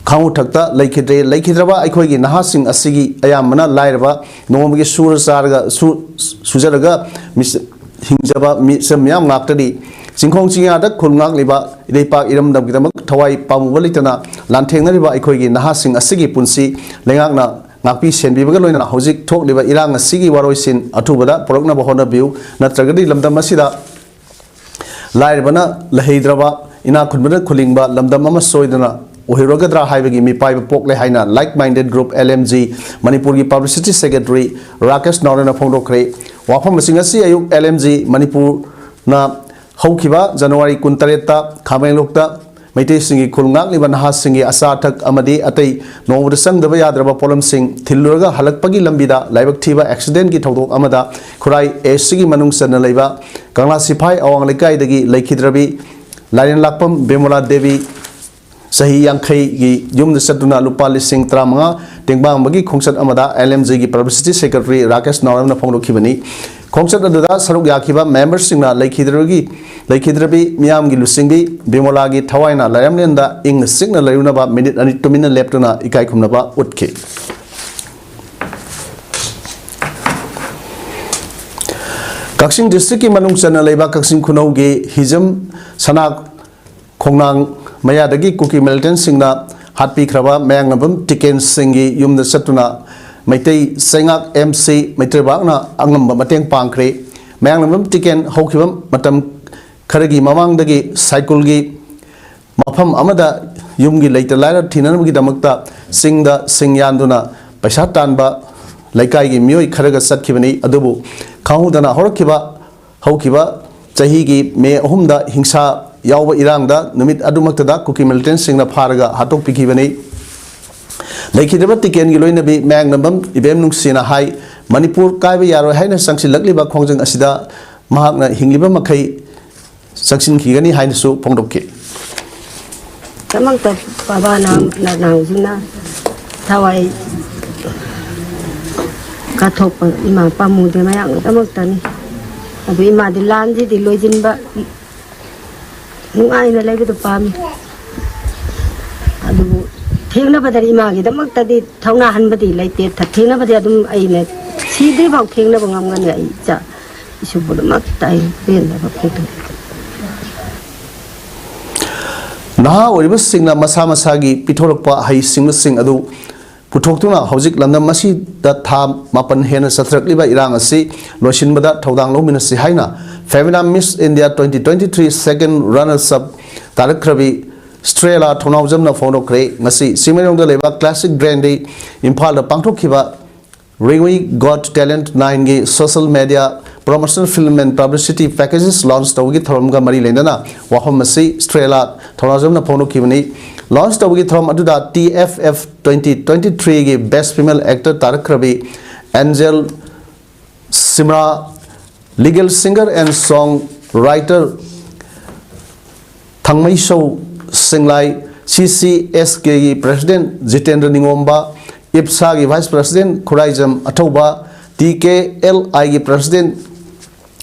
ꯈꯥꯉꯨꯊꯛꯇ ꯂꯩꯈꯤꯗ꯭ꯔꯦ꯫ ꯂꯩꯈꯤꯗ꯭ꯔꯕ ꯑꯩꯈꯣꯏꯒꯤ ꯅꯍꯥꯁꯤꯡ ꯑꯁꯤꯒꯤ ꯑꯌꯥꯝꯕꯅ ꯂꯥꯏꯔꯕ, ꯅꯣꯡꯃꯒꯤ ꯁꯨꯔ ꯆꯥꯔꯒ, ꯁꯨ-, ꯁꯨꯖꯔꯒ ꯃꯤꯁ-, ꯍꯤꯡꯖꯕ ꯃꯤꯁꯛ ꯃꯤꯌꯥꯝ ꯉꯥꯛꯇꯅꯤ꯫ ꯆꯤꯡꯈꯣꯡ ꯆꯤꯡꯌꯥꯗ ꯈꯨꯜ ꯉꯥꯛꯂꯤꯕ ꯏꯔꯩꯄꯥꯛ ꯏꯔꯝꯗꯝꯒꯤꯗꯃꯛ ꯊꯋꯥꯏ ꯄꯥꯝꯃꯨꯕ ꯂꯩꯇꯅ ꯂꯥꯟꯊꯦꯡꯅꯔꯤꯕ ꯑꯩꯈꯣꯏꯒꯤ ꯅꯍꯥꯁꯤꯡ ꯑꯁꯤꯒꯤ ꯄꯨꯟꯁꯤ ꯂꯩꯉꯥꯛꯅ ꯉꯥꯛꯄꯤ ꯁꯦꯟꯕꯤꯕꯒ ꯂꯣꯏꯅꯅ ꯍꯧꯖꯤꯛ ꯊꯣꯛꯂꯤꯕ ꯏꯔꯥꯡ ꯑꯁꯤꯒꯤ ꯋꯥꯔꯣꯏꯁꯤꯟ ꯑꯊꯨꯕꯗ ꯄꯨꯔꯛꯅꯕ ꯍꯣꯠꯅꯕꯤꯌꯨ꯫ ꯅꯠꯇ꯭ꯔꯒꯗꯤ ꯂꯝꯗꯝ ꯑꯁꯤꯗ ꯂꯥꯏꯔꯕꯅ ꯂꯩꯍꯩꯗ꯭ꯔꯕ, ꯏꯅꯥꯛ ꯈꯨꯟꯕꯅ ꯈꯨꯜꯂꯤꯡꯕ ꯂꯝꯗꯝ ꯑꯃ ꯁꯣꯏꯗꯅ ꯑꯣꯏꯍꯧꯔꯒꯗ꯭ꯔꯥ ꯍꯥꯏꯕꯒꯤ ꯃꯤꯄꯥꯏꯕ ꯄꯣꯛꯂꯦ ꯍꯥꯏꯅ Like Minded Group, L M G, ꯃꯅꯤꯄꯨꯔꯒꯤ publicity secretary ꯔꯥꯀꯦꯁ ꯅꯥꯎꯔꯦꯟꯅ ꯐꯣꯡꯗꯣꯛꯈ꯭ꯔꯦ꯫ ꯋꯥꯐꯝ ꯑꯁꯤ ꯉꯁꯤ ꯑꯌꯨꯛ L M G ꯃꯅꯤꯄꯨꯔꯅ ꯍꯧꯈꯤꯕ ꯖꯅꯋꯥꯔꯤ ꯀꯨꯟꯇꯔꯦꯠꯇ ꯈꯥꯃꯦꯟꯂꯣꯛꯇ ꯃꯩꯇꯩꯁꯤꯡꯒꯤ ꯈꯨꯜ ꯉꯥꯛꯂꯤꯕ ꯅꯍꯥꯁꯤꯡꯒꯤ ꯑꯆꯥ ꯑꯊꯛ ꯑꯃꯗꯤ ꯑꯇꯩ ꯅꯣꯡꯃꯗ ꯆꯪꯗꯕ ꯌꯥꯗ꯭ꯔꯕ ꯄꯣꯠꯂꯝꯁꯤꯡ ꯊꯤꯜꯂꯨꯔꯒ ꯍꯜꯂꯛꯄꯒꯤ ꯂꯝꯕꯤꯗ ꯂꯥꯏꯕꯛ ꯊꯤꯕ accidentꯀꯤ ꯊꯧꯗꯣꯛ ꯑꯃꯗ ꯈꯨꯔꯥꯏ Aꯁꯤꯒꯤ ꯃꯅꯨꯡ ꯆꯟꯅ ꯂꯩꯕ ꯀꯪꯂꯥ ꯁꯤꯐꯥꯏ ꯑꯋꯥꯡ ꯂꯩꯀꯥꯏꯗꯒꯤ ꯂꯩꯈꯤꯗ꯭ꯔꯕꯤ ꯂꯥꯏꯔꯦꯟꯂꯥꯛꯄꯝ ꯕꯤꯃꯣꯂꯥ ꯗꯦꯕꯤ, ꯆꯍꯤ ꯌꯥꯡꯈꯩꯒꯤ ꯌꯨꯝꯗ ꯆꯠꯇꯨꯅ ꯂꯨꯄꯥ ꯂꯤꯁꯤꯡ ꯇꯔꯥꯃꯉꯥ ꯇꯦꯡꯕꯥꯡꯕꯒꯤ ꯈꯣꯡꯆꯠ ꯑꯃꯗ L M Gꯒꯤ publicity secretary Rakesh ꯅꯥꯎꯔꯦꯝꯅ ꯐꯣꯡꯗꯣꯛꯈꯤꯕꯅꯤ꯫ ꯈꯣꯡꯆꯠ ꯑꯗꯨꯗ ꯁꯔꯨꯛ ꯌꯥꯈꯤꯕ memberꯁꯤꯡꯅ ꯂꯩꯈꯤꯗ꯭ꯔꯕꯒꯤ, ꯂꯩꯈꯤꯗ꯭ꯔꯕꯤ ꯃꯤꯌꯥꯝꯒꯤ ꯂꯨꯆꯤꯡꯕꯤ ꯕꯤꯃꯣꯂꯥꯒꯤ ꯊꯋꯥꯏꯅ ꯂꯥꯏꯔꯝꯂꯦꯟꯗ ꯏꯪꯅ ꯆꯤꯛꯅ ꯂꯩꯔꯨꯅꯕ ꯃꯤꯅꯤꯠ ꯑꯅꯤ ꯇꯨꯃꯤꯟꯅ ꯂꯦꯞꯇꯨꯅ ꯏꯀꯥꯏ ꯈꯨꯝꯅꯕ ꯎꯠꯈꯤ꯫ ꯀꯛꯆꯤꯡ districtꯀꯤ ꯃꯅꯨꯡ ꯆꯟꯅ ꯂꯩꯕ ꯀꯛꯆꯤꯡ ꯈꯨꯅꯧꯒꯤ ꯍꯤꯖꯝ ꯁꯅꯥ ꯈꯣꯡꯅꯥꯡ ꯃꯌꯥꯗꯒꯤ ꯀꯨꯀꯤ militantꯁꯤꯡꯅ ꯍꯥꯠꯄꯤꯈ꯭ꯔꯕ ꯃꯌꯥꯡꯂꯝꯕꯝ ꯇꯤꯀꯦꯟ ꯁꯤꯡꯒꯤ ꯌꯨꯝꯗ ꯆꯠꯇꯨꯅ ꯃꯩꯇꯩ ꯆꯩꯉꯥꯛ M C ꯃꯩꯇ꯭ꯔꯩꯕꯥꯛꯅ ꯑꯉꯝꯕ ꯃꯇꯦꯡ ꯄꯥꯡꯈ꯭ꯔꯦ꯫ ꯃꯌꯥꯡꯂꯝꯕꯝ ꯇꯤꯀꯦꯟ ꯍꯧꯈꯤꯕ ꯃꯇꯝ ꯈꯔꯒꯤ ꯃꯃꯥꯡꯗꯒꯤ ꯁꯥꯏꯀꯨꯜꯒꯤ ꯃꯐꯝ ꯑꯃꯗ ꯌꯨꯝꯒꯤ ꯂꯩꯇ ꯂꯥꯏꯔ ꯊꯤꯅꯅꯕꯒꯤꯗꯃꯛꯇ ꯆꯤꯡꯗ ꯁꯤꯡ ꯌꯥꯟꯗꯨꯅ ꯄꯩꯁꯥ ꯇꯥꯟꯕ ꯂꯩꯀꯥꯏꯒꯤ ꯃꯤꯑꯣꯏ ꯈꯔꯒ ꯆꯠꯈꯤꯕꯅꯤ꯫ ꯑꯗꯨꯕꯨ ꯈꯪꯍꯧꯗꯅ ꯍꯧꯔꯛꯈꯤꯕ ꯍꯧꯈꯤꯕ ꯆꯍꯤꯒꯤ ꯃꯦ ꯑꯍꯨꯝꯗ ꯍꯤꯡꯁꯥ ꯌꯥꯎꯕ ꯏꯔꯥꯡꯗ ꯅꯨꯃꯤꯠ ꯑꯗꯨꯃꯛꯇꯗ ꯀꯨꯀꯤ militantꯁꯤꯡꯅ ꯐꯥꯔꯒ ꯍꯥꯠꯇꯣꯛꯄꯤꯈꯤꯕꯅꯤ꯫ ꯂꯩꯈꯤꯗ꯭ꯔꯕ ꯇꯤꯀꯦꯟꯒꯤ ꯂꯣꯏꯅꯕꯤ ꯃꯌꯥꯡꯂꯝꯕꯝ ꯏꯕꯦꯝ ꯅꯨꯡꯁꯤꯅ ꯍꯥꯏ, ꯃꯅꯤꯄꯨꯔ ꯀꯥꯏꯕ ꯌꯥꯔꯣꯏ ꯍꯥꯏꯅ ꯆꯪꯁꯤꯜꯂꯛꯂꯤꯕ ꯈꯣꯡꯖꯪ ꯑꯁꯤꯗ ꯃꯍꯥꯛꯅ ꯍꯤꯡꯂꯤꯕ ꯃꯈꯩ ꯆꯪꯁꯤꯟꯈꯤꯒꯅꯤ ꯍꯥꯏꯅꯁꯨ ꯐꯣꯡꯗꯣꯛꯈꯤ꯫ ꯗꯃꯛꯇ ꯕꯕꯥꯅ ꯅꯅꯥꯎꯁꯤꯡꯅ ꯊꯋꯥꯏ ꯀꯠꯊꯣꯛꯄ ꯏꯃꯥ ꯄꯥꯝꯃꯨꯗꯦ ꯃꯌꯥꯝꯒꯤꯗꯃꯛꯇꯅꯤ꯫ ꯑꯗꯨ ꯏꯃꯥꯗꯤ ꯂꯥꯟꯁꯤꯗꯤ ꯂꯣꯏꯁꯤꯟꯕ ꯅꯨꯡꯉꯥꯏꯅ ꯂꯩꯕꯗꯣ ꯄꯥꯝꯃꯤ꯫ ꯑꯗꯨꯕꯨ ꯊꯦꯡꯅꯕꯗꯗꯤ ꯏꯃꯥꯒꯤꯗꯃꯛꯇꯗꯤ ꯊꯧꯅꯥ ꯍꯟꯕꯗꯤ ꯂꯩꯇꯦ꯫ ꯊ-, ꯊꯦꯡꯅꯕꯗꯤ ꯑꯗꯨꯝ ꯑꯩꯅ ꯁꯤꯗ꯭ꯔꯤꯐꯥꯎ ꯊꯦꯡꯅꯕ ꯉꯝꯒꯅꯤ꯫ ꯑꯩ ꯏꯆꯥ ꯏꯁꯨ ꯄꯨꯝꯅꯃꯛꯇ ꯑꯩ ꯄꯦꯟꯅꯕ ꯐꯣꯡꯗꯣꯛꯏ꯫ ꯅꯍꯥ ꯑꯣꯏꯔꯤꯕꯁꯤꯡꯅ ꯃꯁꯥ ꯃꯁꯥꯒꯤ ꯄꯤꯊꯣꯔꯛꯄ ꯍꯩꯁꯤꯡꯕꯁꯤꯡ ꯑꯗꯨ ꯄꯨꯊꯣꯛꯇꯨꯅ ꯍꯧꯖꯤꯛ ꯂꯝꯗꯝ ꯑꯁꯤꯗ ꯊꯥ ꯃꯥꯄꯟ ꯍꯦꯟꯅ ꯆꯠꯊꯔꯛꯂꯤꯕ ꯏꯔꯥꯡ ꯑꯁꯤ ꯂꯣꯏꯁꯤꯟꯕꯗ ꯊꯧꯗꯥꯡ ꯂꯧꯃꯤꯟꯅꯁꯤ ꯍꯥꯏꯅ Femina Miss India twenty twenty-three second runners up ꯇꯥꯔꯛꯈ꯭ꯔꯕꯤ ꯁ꯭ꯇ꯭ꯔꯦꯂꯥ ꯊꯧꯅꯥꯎꯖꯝꯅ ꯐꯣꯡꯗꯣꯛꯈ꯭ꯔꯦ꯫ ꯉꯁꯤ ꯆꯤꯡꯃꯩꯔꯣꯡꯗ ꯂꯩꯕ Classic Brain Day ꯏꯝꯐꯥꯜꯗ ꯄꯥꯡꯊꯣꯛꯈꯤꯕ Ringui Got Talent nineꯒꯤ social media promotional film and publicity packages launch ꯇꯧꯕꯒꯤ ꯊꯧꯔꯝꯒ ꯃꯔꯤ ꯂꯩꯅꯅ ꯋꯥꯐꯝ ꯑꯁꯤ ꯁ꯭ꯇ꯭ꯔꯦꯂꯥ ꯊꯧꯅꯥꯎꯖꯝꯅ ꯐꯣꯡꯗꯣꯛꯈꯤꯕꯅꯤ꯫ Launch ꯇꯧꯕꯒꯤ ꯊꯧꯔꯝ ꯑꯗꯨꯗ T F F twenty twenty-threeꯒꯤ best female actor ꯇꯥꯔꯛꯈ꯭ꯔꯕꯤ Angel Simran, legal singer and song writer Thangmeisou Singlai, C C S Kꯒꯤ president ꯖꯤꯇꯦꯟꯗ꯭ꯔ ꯅꯤꯉꯣꯝꯕ, ꯏꯞꯁꯥꯒꯤ vice president Khuraijam Athouba, T K L Iꯒꯤ president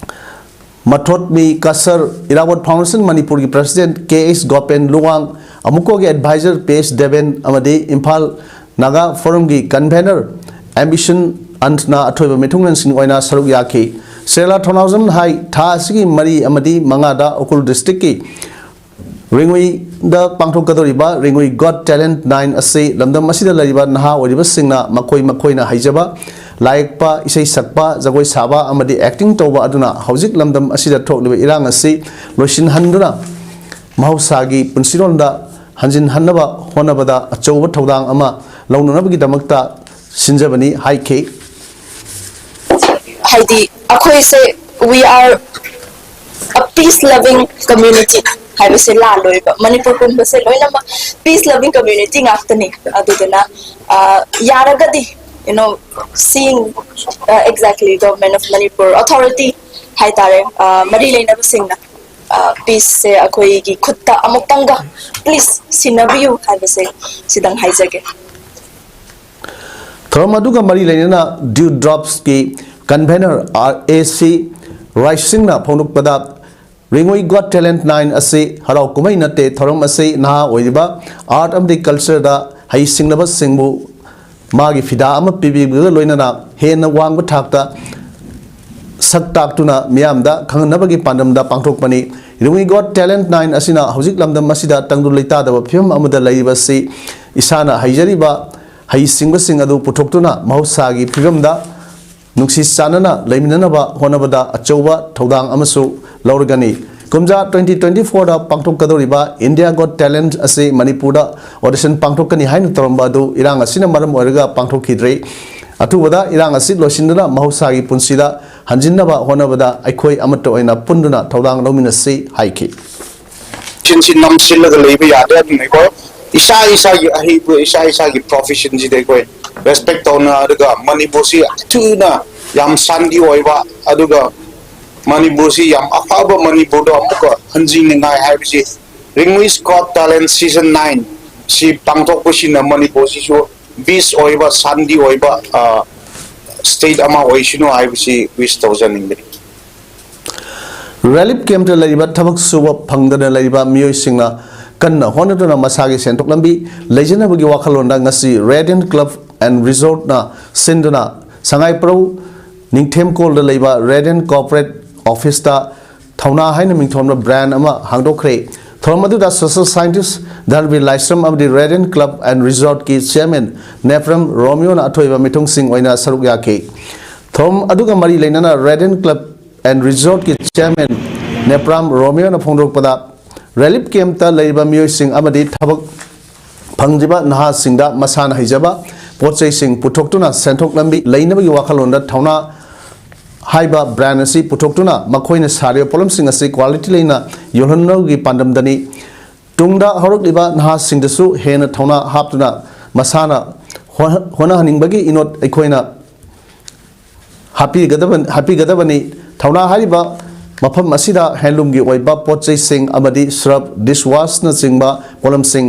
ꯃꯊꯣꯠꯃꯤ ꯀꯁꯔ, ꯏꯔꯥꯕꯣꯠ Foundation ꯃꯅꯤꯄꯨꯔꯒꯤ president K H Gopen Luwang, ꯑꯃꯨꯀꯣꯒꯤ advisor P H ꯗꯦꯕꯦꯟ ꯑꯃꯗꯤ ꯏꯝꯐꯥꯜ ꯅꯥꯒꯥ ꯐꯣꯔꯝꯒꯤ convener ꯑꯦꯝꯕꯤꯁꯟ ꯑꯟꯊꯅ ꯑꯊꯣꯏꯕ ꯃꯤꯊꯨꯡꯂꯦꯟꯁꯤꯡ ꯑꯣꯏꯅ ꯁꯔꯨꯛ ꯌꯥꯈꯤ꯫ ꯁ꯭ꯇ꯭ꯔꯦꯂꯥ ꯊꯧꯅꯥꯎꯖꯝꯅ ꯍꯥꯏ, ꯊꯥ ꯑꯁꯤꯒꯤ ꯃꯔꯤ ꯑꯃꯗꯤ ꯃꯉꯥꯗ Ukhrul districtꯀꯤ ꯔꯤꯡꯒꯨꯏꯗ ꯄꯥꯡꯊꯣꯛꯀꯗꯧꯔꯤꯕ Ringui Got Talent nine ꯑꯁꯤ ꯂꯝꯗꯝ ꯑꯁꯤꯗ ꯂꯩꯔꯤꯕ ꯅꯍꯥ ꯑꯣꯏꯔꯤꯕꯁꯤꯡꯅ ꯃꯈꯣꯏ ꯃꯈꯣꯏꯅ ꯍꯩꯖꯕ ꯂꯥꯏ ꯌꯦꯛꯄ, ꯏꯁꯩ ꯁꯛꯄ, ꯖꯒꯣꯏ ꯁꯥꯕ ꯑꯃꯗꯤ acting ꯇꯧꯕ ꯑꯗꯨꯅ ꯍꯧꯖꯤꯛ ꯂꯝꯗꯝ ꯑꯁꯤꯗ ꯊꯣꯛꯂꯤꯕ ꯏꯔꯥꯡ ꯑꯁꯤ ꯂꯣꯏꯁꯤꯟꯍꯟꯗꯨꯅ ꯃꯍꯧꯁꯥꯒꯤ ꯄꯨꯟꯁꯤꯔꯣꯜꯗ ꯍꯟꯖꯤꯟꯍꯟꯅꯕ ꯍꯣꯠꯅꯕꯗ ꯑꯆꯧꯕ ꯊꯧꯗꯥꯡ ꯑꯃ ꯂꯧꯅꯅꯕꯒꯤꯗꯃꯛꯇ ꯁꯤꯟꯖꯕꯅꯤ ꯍꯥꯏꯈꯤ꯫ ꯍꯥꯏꯗꯤ ꯑꯩꯈꯣꯏꯁꯦ we are a peace loving community ꯍꯥꯏꯕꯁꯦ ꯂꯥꯜꯂꯣꯏꯕ꯫ ꯃꯅꯤꯄꯨꯔ ꯄꯨꯝꯕꯁꯦ ꯂꯣꯏꯅꯃꯛ peace loving community ꯉꯥꯛꯇꯅꯤ꯫ ꯑꯗꯨꯗꯨꯅ ꯑ, ꯌꯥꯔꯒꯗꯤ you know seeing exactly government of Manipur authority ꯍꯥꯏꯇꯥꯔꯦ, ꯑ, ꯃꯔꯤ ꯂꯩꯅꯕꯁꯤꯡꯅ peaceꯁꯦ ꯑꯩꯈꯣꯏꯒꯤ ꯈꯨꯠꯇ ꯑꯃꯨꯛꯇꯪꯒ please ꯁꯤꯟꯅꯕꯤꯌꯨ ꯍꯥꯏꯕꯁꯦ ꯁꯤꯗꯪ ꯍꯥꯏꯖꯒꯦ꯫ ꯊꯧꯔꯝ ꯑꯗꯨꯒ ꯃꯔꯤ ꯂꯩꯅꯅ Dewdropsꯀꯤ convener R A C ꯔꯥꯏꯁꯤꯡꯅ ꯐꯣꯡꯗꯣꯛꯄꯗ, Ringui Got Talent nine ꯑꯁꯤ ꯍꯔꯥꯎ ꯀꯨꯝꯍꯩ ꯅꯠꯇꯦ, ꯊꯧꯔꯝ ꯑꯁꯤ ꯅꯍꯥ ꯑꯣꯏꯔꯤꯕ art ꯑꯃꯗꯤ cultureꯗ ꯍꯩꯁꯤꯡꯂꯕꯁꯤꯡꯕꯨ ꯃꯥꯒꯤ ꯐꯤꯗꯥ ꯑꯃ ꯄꯤꯕꯤꯕꯒ ꯂꯣꯏꯅꯅ ꯍꯦꯟꯅ ꯋꯥꯡꯕ ꯊꯥꯛꯇ ꯁꯛ ꯇꯥꯛꯇꯨꯅ ꯃꯤꯌꯥꯝꯗ ꯈꯪꯍꯟꯅꯕꯒꯤ ꯄꯥꯟꯗꯝꯗ ꯄꯥꯡꯊꯣꯛꯄꯅꯤ꯫ Ringui Got Talent nine ꯑꯁꯤꯅ ꯍꯧꯖꯤꯛ ꯂꯝꯗꯝ ꯑꯁꯤꯗ ꯇꯪꯗꯨ ꯂꯩꯇꯥꯗꯕ ꯐꯤꯕꯝ ꯑꯃꯗ ꯂꯩꯔꯤꯕꯁꯤ ꯏꯁꯥꯅ ꯍꯩꯖꯔꯤꯕ ꯍꯩꯁꯤꯡꯕꯁꯤꯡ ꯑꯗꯨ ꯄꯨꯊꯣꯛꯇꯨꯅ ꯃꯍꯧꯁꯥꯒꯤ ꯐꯤꯕꯝꯗ ꯅꯨꯡꯁꯤ ꯆꯥꯟꯅꯅ ꯂꯩꯃꯤꯟꯅꯅꯕ ꯍꯣꯠꯅꯕꯗ ꯑꯆꯧꯕ ꯊꯧꯗꯥꯡ ꯑꯃꯁꯨ ꯂꯧꯔꯒꯅꯤ꯫ ꯀꯨꯝꯖꯥ twenty twenty fourꯗ ꯄꯥꯡꯊꯣꯛꯀꯗꯧꯔꯤꯕ India Got Talent ꯑꯁꯤ ꯃꯅꯤꯄꯨꯔꯗ audition ꯄꯥꯡꯊꯣꯛꯀꯅꯤ ꯍꯥꯏꯅ ꯇꯧꯔꯝꯕ ꯑꯗꯨ ꯏꯔꯥꯡ ꯑꯁꯤꯅ ꯃꯔꯝ ꯑꯣꯏꯔꯒ ꯄꯥꯡꯊꯣꯛꯈꯤꯗ꯭ꯔꯦ꯫ ꯑꯊꯨꯕꯗ ꯏꯔꯥꯡ ꯑꯁꯤ ꯂꯣꯏꯁꯤꯟꯗꯨꯅ ꯃꯍꯧꯁꯥꯒꯤ ꯄꯨꯟꯁꯤꯗ ꯍꯟꯖꯤꯟꯅꯕ ꯍꯣꯠꯅꯕꯗ ꯑꯩꯈꯣꯏ ꯑꯃꯠꯇ ꯑꯣꯏꯅ ꯄꯨꯟꯗꯨꯅ ꯊꯧꯗꯥꯡ ꯂꯧꯃꯤꯟꯅꯁꯤ ꯍꯥꯏꯈꯤ꯫ ꯁꯤꯟꯁꯤ ꯅꯝꯁꯤꯜꯂꯒ ꯂꯩꯕ ꯌꯥꯗꯦ꯫ ꯑꯗꯨꯅ ꯑꯩꯈꯣꯏ ꯏꯁꯥ ꯏꯁꯥꯒꯤ ꯑꯍꯩꯕ, ꯏꯁꯥ ꯏꯁꯥꯒꯤ professionꯁꯤꯗ ꯑꯩꯈꯣꯏ respect ꯇꯧꯅꯔꯒ ꯃꯅꯤꯄꯨꯔꯁꯤ ꯊꯨꯅ ꯌꯥꯝ ꯁꯥꯟꯇꯤ ꯑꯣꯏꯕ, ꯑꯗꯨꯒ ꯃꯅꯤꯄꯨꯔꯁꯤ ꯌꯥꯝ ꯑꯐꯕ ꯃꯅꯤꯄꯨꯔꯗ ꯑꯃꯨꯛꯀ ꯍꯟꯖꯤꯟꯅꯤꯡꯉꯥꯏ ꯍꯥꯏꯕꯁꯤ Ringmi's Got Talent season nine ꯁꯤ ꯄꯥꯡꯊꯣꯛꯄꯁꯤꯅ ꯃꯅꯤꯄꯨꯔꯁꯤꯁꯨ peace ꯑꯣꯏꯕ, ꯁꯥꯟꯇꯤ ꯑꯣꯏꯕ, ꯑ, state ꯑꯃ ꯑꯣꯏꯁꯅꯨ ꯍꯥꯏꯕꯁꯤ wish ꯇꯧꯖꯅꯤꯡꯕꯅꯤ꯫ Relief campꯇ ꯂꯩꯔꯤꯕ ꯊꯕꯛ ꯁꯨꯕ ꯐꯪꯗꯅ ꯂꯩꯔꯤꯕ ꯃꯤꯑꯣꯏꯁꯤꯡꯅ ꯀꯟꯅ ꯍꯣꯠꯅꯗꯨꯅ ꯃꯁꯥꯒꯤ ꯁꯦꯟꯊꯣꯛ ꯂꯝꯕꯤ ꯂꯩꯖꯅꯕꯒꯤ ꯋꯥꯈꯜꯂꯣꯟꯗ ꯉꯁꯤ Radiant Club and Resortꯅ ꯁꯤꯟꯗꯨꯅ ꯁꯉꯥꯏꯄ꯭ꯔꯧ ꯅꯤꯡꯊꯦꯝꯀꯣꯜꯗ ꯂꯩꯕ Radiant Corporate Officeꯇ ꯊꯧꯅꯥ ꯍꯥꯏꯅ ꯃꯤꯡꯊꯣꯟꯕ brand ꯑꯃ ꯍꯥꯡꯗꯣꯛꯈ꯭ꯔꯦ꯫ ꯊꯧꯔꯝ ꯑꯗꯨꯗ social scientist ꯙꯟꯕꯤꯔ ꯂꯥꯏꯁ꯭ꯔꯝ ꯑꯃꯗꯤ Radiant Club and Resortꯀꯤ chairman Nepram ꯔꯣꯃꯤꯌꯣꯅ ꯑꯊꯣꯏꯕ ꯃꯤꯊꯨꯡꯁꯤꯡ ꯑꯣꯏꯅ ꯁꯔꯨꯛ ꯌꯥꯈꯤ꯫ ꯊꯧꯔꯝ ꯑꯗꯨꯒ ꯃꯔꯤ ꯂꯩꯅꯅ Radiant Club and Resortꯀꯤ chairman ꯅꯦꯄ꯭ꯔꯥꯝ ꯔꯣꯃꯤꯌꯣꯅ ꯐꯣꯡꯗꯣꯔꯛꯄꯗ, relief campꯇ ꯂꯩꯔꯤꯕ ꯃꯤꯑꯣꯏꯁꯤꯡ ꯑꯃꯗꯤ ꯊꯕꯛ ꯐꯪꯗ꯭ꯔꯤꯕ ꯅꯍꯥꯁꯤꯡꯗ ꯃꯁꯥꯅ ꯍꯩꯖꯕ ꯄꯣꯠ ꯆꯩꯁꯤꯡ ꯄꯨꯊꯣꯛꯇꯨꯅ ꯁꯦꯟꯊꯣꯛ ꯂꯝꯕꯤ ꯂꯩꯅꯕꯒꯤ ꯋꯥꯈꯜꯂꯣꯟꯗ ꯊꯧꯅꯥ ꯍꯥꯏꯕ brand ꯑꯁꯤ ꯄꯨꯊꯣꯛꯇꯨꯅ ꯃꯈꯣꯏꯅ ꯁꯥꯔꯤꯕ ꯄꯣꯠꯂꯝꯁꯤꯡ ꯑꯁꯤ quality ꯂꯩꯅ ꯌꯣꯜꯍꯟꯅꯕꯒꯤ ꯄꯥꯟꯗꯝꯗꯅꯤ꯫ ꯇꯨꯡꯗ ꯍꯧꯔꯛꯂꯤꯕ ꯅꯍꯥꯁꯤꯡꯗꯁꯨ ꯍꯦꯟꯅ ꯊꯧꯅꯥ ꯍꯥꯞꯇꯨꯅ ꯃꯁꯥꯅ ꯍꯣ-, ꯍꯣꯠꯅꯍꯟꯅꯤꯡꯕꯒꯤ ꯏꯅꯣꯠ ꯑꯩꯈꯣꯏꯅ ꯍꯥꯞꯄꯤꯒꯗꯕ-, ꯍꯥꯞꯄꯤꯒꯗꯕꯅꯤ꯫ ꯊꯧꯅꯥ ꯍꯥꯏꯔꯤꯕ ꯃꯐꯝ ꯑꯁꯤꯗ handloomꯒꯤ ꯑꯣꯏꯕ ꯄꯣꯠ ꯆꯩꯁꯤꯡ ꯑꯃꯗꯤ surf, dishwashꯅꯆꯤꯡꯕ ꯄꯣꯠꯂꯝꯁꯤꯡ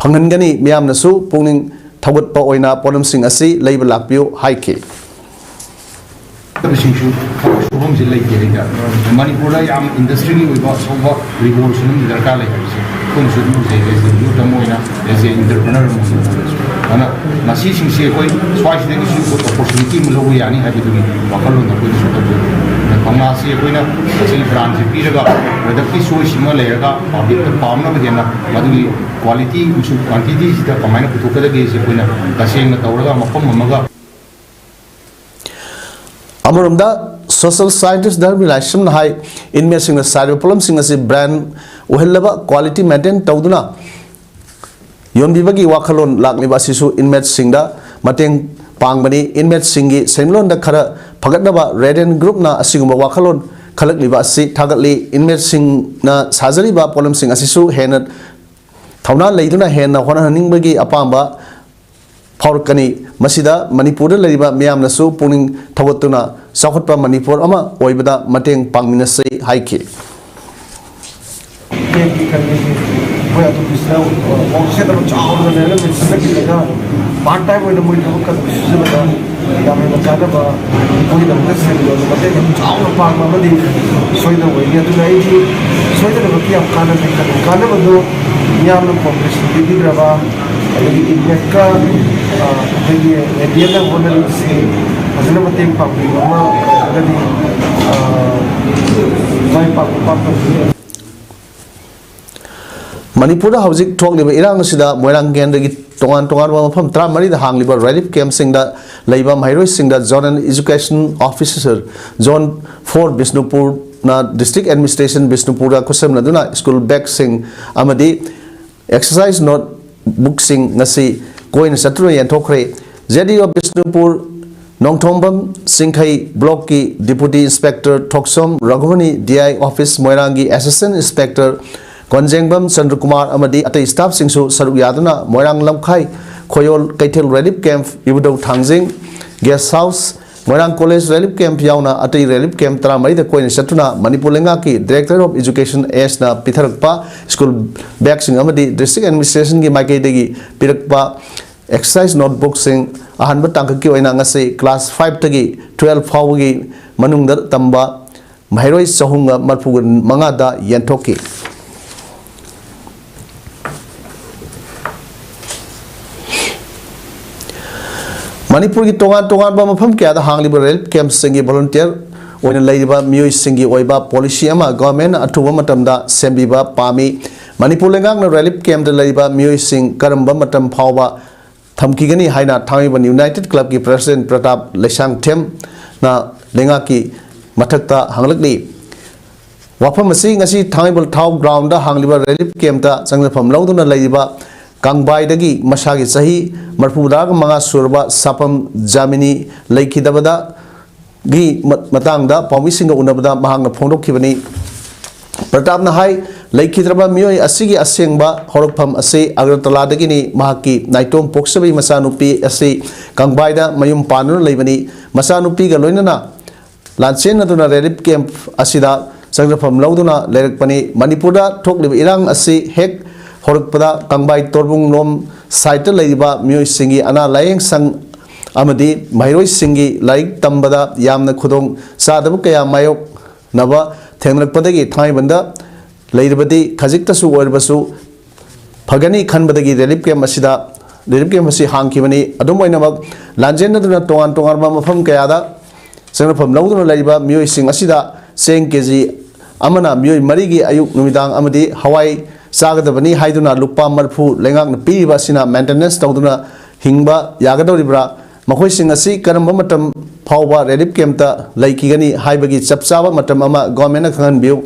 ꯐꯪꯍꯟꯒꯅꯤ꯫ ꯃꯤꯌꯥꯝꯅꯁꯨ ꯄꯨꯛꯅꯤꯡ ꯊꯧꯒꯠꯄ ꯑꯣꯏꯅ ꯄꯣꯠꯂꯝꯁꯤꯡ ꯑꯁꯤ ꯂꯩꯕ ꯂꯥꯛꯄꯤꯌꯨ ꯍꯥꯏꯈꯤ꯫ ꯁꯤꯡꯁꯨ ꯊꯕꯛ ꯁꯨꯐꯝꯁꯤ ꯂꯩꯇꯦ ꯍꯥꯏꯗ꯫ ꯃꯅꯤꯄꯨꯔꯗ ꯌꯥꯝ industrialꯒꯤ ꯑꯣꯏꯕ ꯑꯆꯧꯕ revolution ꯑꯃ ꯗꯔꯀꯥꯔ ꯂꯩ ꯍꯥꯏꯕꯁꯦ ꯑꯩꯈꯣꯏꯅꯁꯨ ꯑꯗꯨꯝ ꯎꯖꯩ, as a youth ꯑꯃ ꯑꯣꯏꯅ, as a entrepreneur ꯑꯃ ꯑꯣꯏꯅ꯫ ꯑꯗꯨꯅ ꯃꯁꯤꯁꯤꯡꯁꯦ ꯑꯩꯈꯣꯏ ꯁ꯭ꯋꯥꯏꯁꯤꯗꯒꯤꯁꯨ opportunity ꯑꯃ ꯂꯧꯕ ꯌꯥꯅꯤ ꯍꯥꯏꯕꯗꯨꯒꯤ ꯋꯥꯈꯜꯂꯣꯟꯗ ꯑꯩꯈꯣꯏꯅꯁꯨ ꯇꯧꯖꯩ꯫ ꯑꯗꯨꯅ ꯀꯪꯂꯥꯁꯤ ꯑꯩꯈꯣꯏꯅ ꯉꯁꯤꯒꯤ brandꯁꯦ ꯄꯤꯔꯒ productꯀꯤ choice ꯑꯃ ꯂꯩꯔꯒ publicꯇ ꯄꯥꯝꯅꯕ ꯍꯦꯟꯅ ꯃꯗꯨꯒꯤ quality ꯑꯃꯁꯨꯡ quantityꯁꯤꯗ ꯀꯃꯥꯏꯅ ꯄꯨꯊꯣꯛꯀꯗꯒꯦꯁꯦ ꯑꯩꯈꯣꯏꯅ ꯇꯁꯦꯡꯅ ꯇꯧꯔꯒ ꯃꯐꯝ ꯑꯃꯒ ꯑꯃꯔꯣꯝꯗ Social scientist ꯙꯔꯃꯤ ꯂꯥꯏꯁ꯭ꯔꯝꯅ ꯍꯥꯏ, inmateꯁꯤꯡꯅ ꯁꯥꯔꯤꯕ ꯄꯣꯠꯂꯝꯁꯤꯡ ꯑꯁꯤ brand ꯑꯣꯏꯍꯜꯂꯕ, quality maintain ꯇꯧꯗꯨꯅ ꯌꯣꯟꯕꯤꯕꯒꯤ ꯋꯥꯈꯜꯂꯣꯟ ꯂꯥꯛꯂꯤꯕ ꯑꯁꯤꯁꯨ inmateꯁꯤꯡꯗ ꯃꯇꯦꯡ ꯄꯥꯡꯕꯅꯤ꯫ Inmateꯁꯤꯡꯒꯤ ꯁꯦꯟꯃꯤꯠꯂꯣꯟꯗ ꯈꯔ ꯐꯒꯠꯅꯕ Radiant Groupꯅ ꯑꯁꯤꯒꯨꯝꯕ ꯋꯥꯈꯜꯂꯣꯟ ꯈꯜꯂꯛꯂꯤꯕ ꯑꯁꯤ ꯊꯥꯒꯠꯂꯤ꯫ Inmateꯁꯤꯡꯅ ꯁꯥꯖꯔꯤꯕ ꯄꯣꯠꯂꯝꯁꯤꯡ ꯑꯁꯤꯁꯨ ꯍꯦꯟꯅ ꯊꯧꯅꯥ ꯂꯩꯗꯨꯅ ꯍꯦꯟꯅ ꯍꯣꯠꯅꯍꯟꯅꯤꯡꯕꯒꯤ ꯑꯄꯥꯝꯕ ꯐꯥꯎꯔꯛꯀꯅꯤ꯫ ꯃꯁꯤꯗ ꯃꯅꯤꯄꯨꯔꯗ ꯂꯩꯔꯤꯕ ꯃꯤꯌꯥꯝꯅꯁꯨ ꯄꯨꯛꯅꯤꯡ ꯊꯧꯒꯠꯇꯨꯅ ꯆꯥꯎꯈꯠꯄ ꯃꯅꯤꯄꯨꯔ ꯑꯃ ꯑꯣꯏꯕꯗ ꯃꯇꯦꯡ ꯄꯥꯡꯃꯤꯟꯅꯁꯤ ꯍꯥꯏꯈꯤ꯫ ꯇꯦꯛꯀꯤ ꯀꯔꯤꯒꯤ ꯑꯩꯈꯣꯏ ꯑꯗꯨꯒꯤꯁꯤꯗ, ꯑ, ꯋꯥꯛꯁꯦꯠ ꯑꯃ ꯆꯥꯎꯅ ꯂꯩꯔꯒ ꯃꯦꯆꯤꯟꯗ ꯈꯤꯜꯂꯒ part time ꯑꯣꯏꯅ ꯃꯣꯏ ꯊꯕꯛ ꯀꯟꯕ ꯁꯨꯖꯜꯂꯒ ꯌꯥꯝ ꯍꯦꯟꯅ ꯀꯥꯟꯅꯕ, ꯑꯩꯈꯣꯏꯒꯤꯗꯃꯛꯇ ꯁꯦꯟ ꯂꯣꯟꯕ ꯃꯇꯦꯡ ꯌꯥꯝ ꯆꯥꯎꯅ ꯄꯥꯡꯕ ꯑꯃꯗꯤ ꯁꯣꯏꯗꯅ ꯑꯣꯏꯒꯅꯤ꯫ ꯑꯗꯨꯅ ꯑꯩꯗꯤ ꯁꯣꯏꯗꯅꯃꯛꯀꯤ ꯌꯥꯝ ꯀꯥꯟꯅꯖꯩ ꯈꯜꯂꯤ꯫ ꯀꯥꯟꯅꯕꯗꯣ ꯃꯤꯌꯥꯝꯅ cooperation ꯄꯤꯕꯤꯗ꯭ꯔꯕ, ꯑꯗꯒꯤ inmateꯀ, ꯑ, ꯑꯩꯈꯣꯏꯒꯤ Radiantꯅ ꯍꯣꯠꯅꯔꯤꯕꯁꯤ ꯐꯖꯅ ꯃꯇꯦꯡ ꯄꯥꯡꯕꯤꯕ ꯑꯃ ꯑꯣꯏꯔꯒꯗꯤ, ꯑ, ꯃꯥꯏ ꯄꯥꯛꯄ ꯄꯥꯛꯇꯕ ꯃꯅꯤꯄꯨꯔꯗ ꯍꯧꯖꯤꯛ ꯊꯣꯛꯂꯤꯕ ꯏꯔꯥꯡ ꯑꯁꯤꯗ ꯃꯣꯏꯔꯥꯡ ꯀꯦꯟꯗ꯭ꯔꯒꯤ ꯇꯣꯉꯥꯟ ꯇꯣꯉꯥꯟꯕ ꯃꯐꯝ ꯇꯔꯥꯃꯔꯤꯗ ꯍꯥꯡꯂꯤꯕ relief campꯁꯤꯡꯗ ꯂꯩꯕ ꯃꯍꯩꯔꯣꯏꯁꯤꯡꯗ Zonal Education Officer, Zone four ꯕꯤꯁꯅꯨꯄꯨꯔꯅ District Administration ꯕꯤꯁꯅꯨꯄꯨꯔꯗ ꯈꯨꯠꯁꯝꯅꯗꯨꯅ school bagꯁꯤꯡ ꯑꯃꯗꯤ exercise notebookꯁꯤꯡ ꯉꯁꯤ ꯀꯣꯏꯅ ꯆꯠꯇꯨꯅ ꯌꯦꯟꯊꯣꯛꯈ꯭ꯔꯦ꯫ ZEO Bishnupur Nongthombam ꯆꯤꯡꯈꯩ blockꯀꯤ Deputy Inspector ꯊꯣꯛꯁꯣꯝ ꯔꯘꯨꯃꯅꯤ, DI office ꯃꯣꯏꯔꯥꯡꯒꯤ Assistant Inspector ꯀꯣꯟꯖꯦꯡꯕꯝ ꯆꯟꯗ꯭ꯔꯀꯨꯃꯥꯔ ꯑꯃꯗꯤ ꯑꯇꯩ staffꯁꯤꯡꯁꯨ ꯁꯔꯨꯛ ꯌꯥꯗꯨꯅ ꯃꯣꯏꯔꯥꯡ ꯂꯝꯈꯥꯏ ꯈꯣꯌꯣꯜ ꯀꯩꯊꯦꯜ relief camp, ꯏꯕꯨꯙꯧ ꯊꯥꯡꯖꯤꯡ guest house, ꯃꯣꯏꯔꯥꯡ college relief camp ꯌꯥꯎꯅ ꯑꯇꯩ relief camp ꯇꯔꯥꯃꯔꯤꯗ ꯀꯣꯏꯅ ꯆꯠꯇꯨꯅ ꯃꯅꯤꯄꯨꯔ ꯂꯩꯉꯥꯛꯀꯤ Director of Education Sꯅ ꯄꯤꯊꯔꯛꯄ school bagꯁꯤꯡ ꯑꯃꯗꯤ District Administrationꯒꯤ ꯃꯥꯏꯀꯩꯗꯒꯤ ꯄꯤꯔꯛꯄ exercise notebookꯁꯤꯡ ꯑꯍꯥꯟꯕ ꯇꯥꯡꯀꯛꯀꯤ ꯑꯣꯏꯅ ꯉꯁꯤ class fiveꯇꯒꯤ twelve ꯐꯥꯎꯕꯒꯤ ꯃꯅꯨꯡꯗ ꯇꯝꯕ ꯃꯍꯩꯔꯣꯏ ꯆꯍꯨꯝꯒ ꯃꯔꯤꯐꯨ ꯃꯉꯥꯗ ꯌꯦꯟꯊꯣꯛꯈꯤ꯫ ꯃꯅꯤꯄꯨꯔꯒꯤ ꯇꯣꯉꯥꯟ ꯇꯣꯉꯥꯟꯕ ꯃꯐꯝ ꯀꯌꯥꯗ ꯍꯥꯡꯂꯤꯕ relief campꯁꯤꯡꯒꯤ volunteer ꯑꯣꯏꯅ ꯂꯩꯔꯤꯕ ꯃꯤꯑꯣꯏꯁꯤꯡꯒꯤ ꯑꯣꯏꯕ policy ꯑꯃ governmentꯅ ꯑꯊꯨꯕ ꯃꯇꯝꯗ ꯁꯦꯝꯕꯤꯕ ꯄꯥꯝꯃꯤ꯫ ꯃꯅꯤꯄꯨꯔ ꯂꯩꯉꯥꯛꯅ relief campꯇ ꯂꯩꯔꯤꯕ ꯃꯤꯑꯣꯏꯁꯤꯡ ꯀꯔꯝꯕ ꯃꯇꯝ ꯐꯥꯎꯕ ꯊꯝꯈꯤꯒꯅꯤ ꯍꯥꯏꯅ ꯊꯥꯡꯃꯩꯕꯟ United Clubꯀꯤ President ꯄ꯭ꯔꯇꯥꯞ ꯂꯩꯁꯥꯡꯊꯦꯝꯅ ꯂꯩꯉꯥꯛꯀꯤ ꯃꯊꯛꯇ ꯍꯪꯂꯛꯂꯤ꯫ ꯋꯥꯐꯝ ꯑꯁꯤ ꯉꯁꯤ ꯊꯥꯡꯃꯩꯕꯟ ꯊꯥꯎ ꯒ꯭ꯔꯥꯎꯟꯗ ꯍꯥꯡꯂꯤꯕ ꯔꯤꯂꯤꯐ ꯀꯦꯝꯞꯇ ꯆꯪꯖꯐꯝ ꯂꯧꯗꯨꯅ ꯂꯩꯔꯤꯕ ꯀꯪꯕꯥꯏꯗꯒꯤ ꯃꯁꯥꯒꯤ ꯆꯍꯤ ꯃꯔꯤꯐꯨ ꯃꯉꯥ ꯁꯨꯔꯕ ꯁꯥꯄꯝ ꯖꯥꯃꯤꯅꯤ ꯂꯩꯈꯤꯗꯕꯗ ꯒꯤ ꯃ-, ꯃꯇꯥꯡꯗ ꯄꯥꯎꯃꯤꯁꯤꯡꯒ ꯎꯅꯕꯗ ꯃꯍꯥꯛꯅ ꯐꯣꯡꯗꯣꯛꯈꯤꯕꯅꯤ꯫ ꯄ꯭ꯔꯇꯥꯞꯅ ꯍꯥꯏ, ꯂꯩꯈꯤꯗ꯭ꯔꯕ ꯃꯤꯑꯣꯏ ꯑꯁꯤꯒꯤ ꯑꯁꯦꯡꯕ ꯍꯧꯔꯛꯐꯝ ꯑꯁꯤ ꯑꯒꯔꯇꯂꯥꯗꯒꯤꯅꯤ꯫ ꯃꯍꯥꯛꯀꯤ ꯅꯥꯏꯇꯣꯝ ꯄꯣꯛꯆꯕꯤ ꯃꯆꯥꯅꯨꯄꯤ ꯑꯁꯤ ꯀꯪꯕꯥꯏꯗ ꯃꯌꯨꯝ ꯄꯥꯟꯗꯨꯅ ꯂꯩꯕꯅꯤ꯫ ꯃꯆꯥꯅꯨꯄꯤꯒ ꯂꯣꯏꯅꯅ ꯂꯥꯟꯆꯦꯟꯅꯗꯨꯅ ꯔꯤꯂꯤꯐ ꯀꯦꯝꯞ ꯑꯁꯤꯗ ꯆꯪꯖꯐꯝ ꯂꯧꯗꯨꯅ ꯂꯩꯔꯛꯄꯅꯤ꯫ ꯃꯅꯤꯄꯨꯔꯗ ꯊꯣꯛꯂꯤꯕ ꯏꯔꯥꯡ ꯑꯁꯤ ꯍꯦꯛ ꯍꯧꯔꯛꯄꯗ ꯀꯪꯕꯥꯏ ꯇꯣꯔꯕꯨꯡꯂꯣꯝ ꯁꯥꯏꯠꯇ ꯂꯩꯔꯤꯕ ꯃꯤꯑꯣꯏꯁꯤꯡꯒꯤ ꯑꯅꯥ ꯂꯥꯌꯦꯡ ꯁꯪ ꯑꯃꯗꯤ ꯃꯍꯩꯔꯣꯏꯁꯤꯡꯒꯤ ꯂꯥꯏꯔꯤꯛ ꯇꯝꯕꯗ ꯌꯥꯝꯅ ꯈꯨꯗꯣꯡ ꯆꯥꯗꯕ ꯀꯌꯥ ꯃꯥꯌꯣꯛꯅꯕ ꯊꯦꯡꯅꯔꯛꯄꯗꯒꯤ ꯊꯥꯡꯃꯩꯕꯟꯗ ꯂꯩꯔꯕꯗꯤ ꯈꯖꯤꯛꯇꯁꯨ ꯑꯣꯏꯔꯕꯁꯨ ꯐꯒꯅꯤ ꯈꯟꯕꯗꯒꯤ ꯔꯤꯂꯤꯐ ꯀꯦꯝꯞ ꯑꯁꯤꯗ, ꯔꯤꯂꯤꯐ ꯀꯦꯝꯞ ꯑꯁꯤ ꯍꯥꯡꯈꯤꯕꯅꯤ꯫ ꯑꯗꯨꯝ ꯑꯣꯏꯅꯃꯛ, ꯂꯥꯟꯖꯦꯟꯅꯗꯨꯅ ꯇꯣꯉꯥꯟ ꯇꯣꯉꯥꯟꯕ ꯃꯐꯝ ꯀꯌꯥꯗ ꯆꯪꯅꯐꯝ ꯂꯧꯗꯨꯅ ꯂꯩꯔꯤꯕ ꯃꯤꯑꯣꯏꯁꯤꯡ ꯑꯁꯤꯗ ꯆꯦꯡ ꯀꯦ ꯖꯤ ꯑꯃꯅ ꯃꯤꯑꯣꯏ ꯃꯔꯤꯒꯤ ꯑꯌꯨꯛ ꯅꯨꯃꯤꯗꯥꯡ ꯑꯃꯗꯤ ꯍꯋꯥꯏ ꯆꯥꯒꯗꯕꯅꯤ ꯍꯥꯏꯗꯨꯅ ꯂꯨꯄꯥ ꯃꯔꯤꯐꯨ ꯂꯩꯉꯥꯛꯅ ꯄꯤꯔꯤꯕ ꯑꯁꯤꯅ ꯃꯦꯟꯇꯦꯅꯦꯟꯁ ꯇꯧꯗꯨꯅ ꯍꯤꯡꯕ ꯌꯥꯒꯗꯧꯔꯤꯕ꯭ꯔꯥ? ꯃꯈꯣꯏꯁꯤꯡ ꯑꯁꯤ ꯀꯔꯝꯕ ꯃꯇꯝ ꯐꯥꯎꯕ ꯔꯤꯂꯤꯐ ꯀꯦꯝꯞꯇ ꯂꯩꯈꯤꯒꯅꯤ ꯍꯥꯏꯕꯒꯤ ꯆꯞ ꯆꯥꯕ ꯃꯇꯝ ꯑꯃ ꯒꯣꯔꯃꯦꯟꯅ ꯈꯪꯍꯟꯕꯤꯌꯨ꯫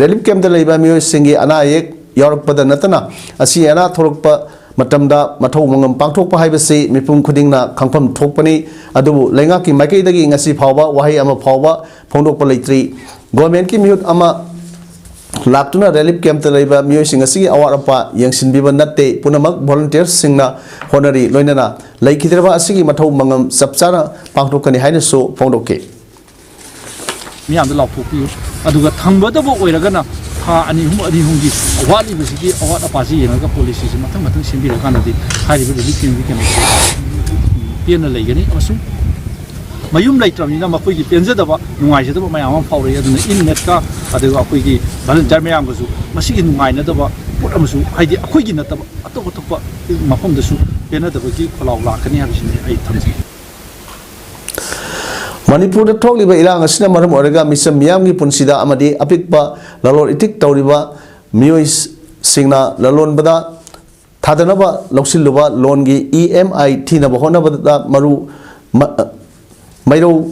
ꯔꯤꯂꯤꯐ ꯀꯦꯝꯞꯇ ꯂꯩꯕ ꯃꯤꯑꯣꯏꯁꯤꯡꯒꯤ ꯑꯅꯥ ꯑꯌꯦꯛ ꯌꯥꯎꯔꯛꯄꯗ ꯅꯠꯇꯅ ꯑꯁꯤ ꯑꯅꯥ ꯊꯣꯛꯂꯛꯄ ꯃꯇꯝꯗ ꯃꯊꯧ ꯃꯉꯝ ꯄꯥꯡꯊꯣꯛꯄ ꯍꯥꯏꯕꯁꯤ ꯃꯤꯄꯨꯝ ꯈꯨꯗꯤꯡꯅ ꯈꯪꯐꯝ ꯊꯣꯛꯄꯅꯤ꯫ ꯑꯗꯨꯕꯨ ꯂꯩꯉꯥꯛꯀꯤ ꯃꯥꯏꯀꯩꯗꯒꯤ ꯉꯁꯤ ꯐꯥꯎꯕ ꯋꯥꯍꯩ ꯑꯃ ꯐꯥꯎꯕ ꯐꯣꯡꯗꯣꯛꯄ ꯂꯩꯇ꯭ꯔꯤ꯫ ꯒꯣꯔꯃꯦꯟꯠꯀꯤ ꯃꯤꯍꯨꯠ ꯑꯃ ꯂꯥꯛꯇꯨꯅ ꯔꯤꯂꯤꯐ ꯀꯦꯝꯞꯇ ꯂꯩꯕ ꯃꯤꯑꯣꯏꯁꯤꯡ ꯑꯁꯤꯒꯤ ꯑꯋꯥꯠ ꯑꯄꯥ ꯌꯦꯡꯁꯤꯟꯕꯤꯕ ꯅꯠꯇꯦ꯫ ꯄꯨꯝꯅꯃꯛ ꯚꯣꯂꯨꯟꯇꯤꯌꯔꯁꯤꯡꯅ ꯍꯣꯠꯅꯔꯤ꯫ ꯂꯣꯏꯅꯅ ꯂꯩꯈꯤꯗ꯭ꯔꯕ ꯑꯁꯤꯒꯤ ꯃꯊꯧ ꯃꯉꯝ ꯆꯞ ꯆꯥꯅ ꯄꯥꯡꯊꯣꯛꯀꯅꯤ ꯍꯥꯏꯅꯁꯨ ꯐꯣꯡꯗꯣꯛꯈꯤ꯫ ꯃꯤꯌꯥꯝꯗ ꯂꯥꯎꯊꯣꯛꯄꯤꯌꯨ꯫ ꯑꯗꯨꯒ ꯊꯝꯒꯗꯕ ꯑꯣꯏꯔꯒꯅ ꯊꯥ ꯑꯅꯤ ꯑꯍꯨꯝ, ꯑꯅꯤ ꯑꯍꯨꯝꯒꯤ ꯋꯥꯠꯂꯤꯕꯁꯤꯒꯤ ꯑꯋꯥꯠ ꯑꯄꯥꯁꯤ ꯌꯦꯡꯉꯒ ꯄꯣꯂꯤꯁꯤꯁꯤ ꯃꯊꯪ ꯃꯊꯪ ꯁꯦꯝꯕꯤꯔꯀꯥꯟꯗꯗꯤ ꯍꯥꯏꯔꯤꯕ ꯔꯤꯂꯤꯐ ꯀꯦꯝꯞꯀꯤ ꯀꯩꯅꯣꯁꯦ ꯄꯦꯟꯅ ꯂꯩꯒꯅꯤ꯫ ꯑꯃꯁꯨꯡ ꯃꯌꯨꯝ ꯂꯩꯇ꯭ꯔꯕꯅꯤꯅ ꯃꯈꯣꯏꯒꯤ ꯄꯦꯟꯖꯗꯕ, ꯅꯨꯡꯉꯥꯏꯖꯗꯕ ꯃꯌꯥꯝ ꯑꯃ ꯐꯥꯎꯔꯛꯏ꯫ ꯑꯗꯨꯅ ꯏꯟꯃꯦꯠꯀ ꯑꯗꯨꯒ ꯑꯩꯈꯣꯏꯒꯤ ꯚꯣꯂꯨꯟꯇꯤꯌꯔ ꯃꯌꯥꯝꯒꯁꯨ ꯃꯁꯤꯒꯤ ꯅꯨꯡꯉꯥꯏꯅꯗꯕ ꯄꯣꯠ ꯑꯃꯁꯨ, ꯍꯥꯏꯗꯤ ꯑꯩꯈꯣꯏꯒꯤ ꯅꯠꯇꯕ ꯑꯇꯣꯞ ꯑꯇꯣꯞꯄ ꯃꯐꯝꯗꯁꯨ ꯄꯦꯟꯅꯗꯕꯒꯤ ꯈꯣꯜꯂꯥꯎ ꯂꯥꯛꯀꯅꯤ ꯍꯥꯏꯕꯁꯤꯅꯤ ꯑꯩ ꯊꯝꯖꯒꯦ꯫ ꯃꯅꯤꯄꯨꯔꯗ ꯊꯣꯛꯂꯤꯕ ꯏꯔꯥꯡ ꯑꯁꯤꯅ ꯃꯔꯝ ꯑꯣꯏꯔꯒ ꯃꯤꯆꯝ ꯃꯤꯌꯥꯝꯒꯤ ꯄꯨꯟꯁꯤꯗ ꯑꯃꯗꯤ ꯑꯄꯤꯛꯄ ꯂꯂꯣꯟ ꯏꯇꯤꯛ ꯇꯧꯔꯤꯕ ꯃꯤꯑꯣꯏꯁꯤꯡꯅ ꯂꯂꯣꯟꯕꯗ ꯊꯥꯗꯅꯕ ꯂꯧꯁꯤꯜꯂꯨꯕ ꯂꯣꯟꯒꯤ ꯏ ꯑꯦꯝ ꯑꯥꯏ ꯊꯤꯅꯕ ꯍꯣꯠꯅꯕꯗ ꯃꯔꯨ ꯃ-, ꯃꯩꯔꯧ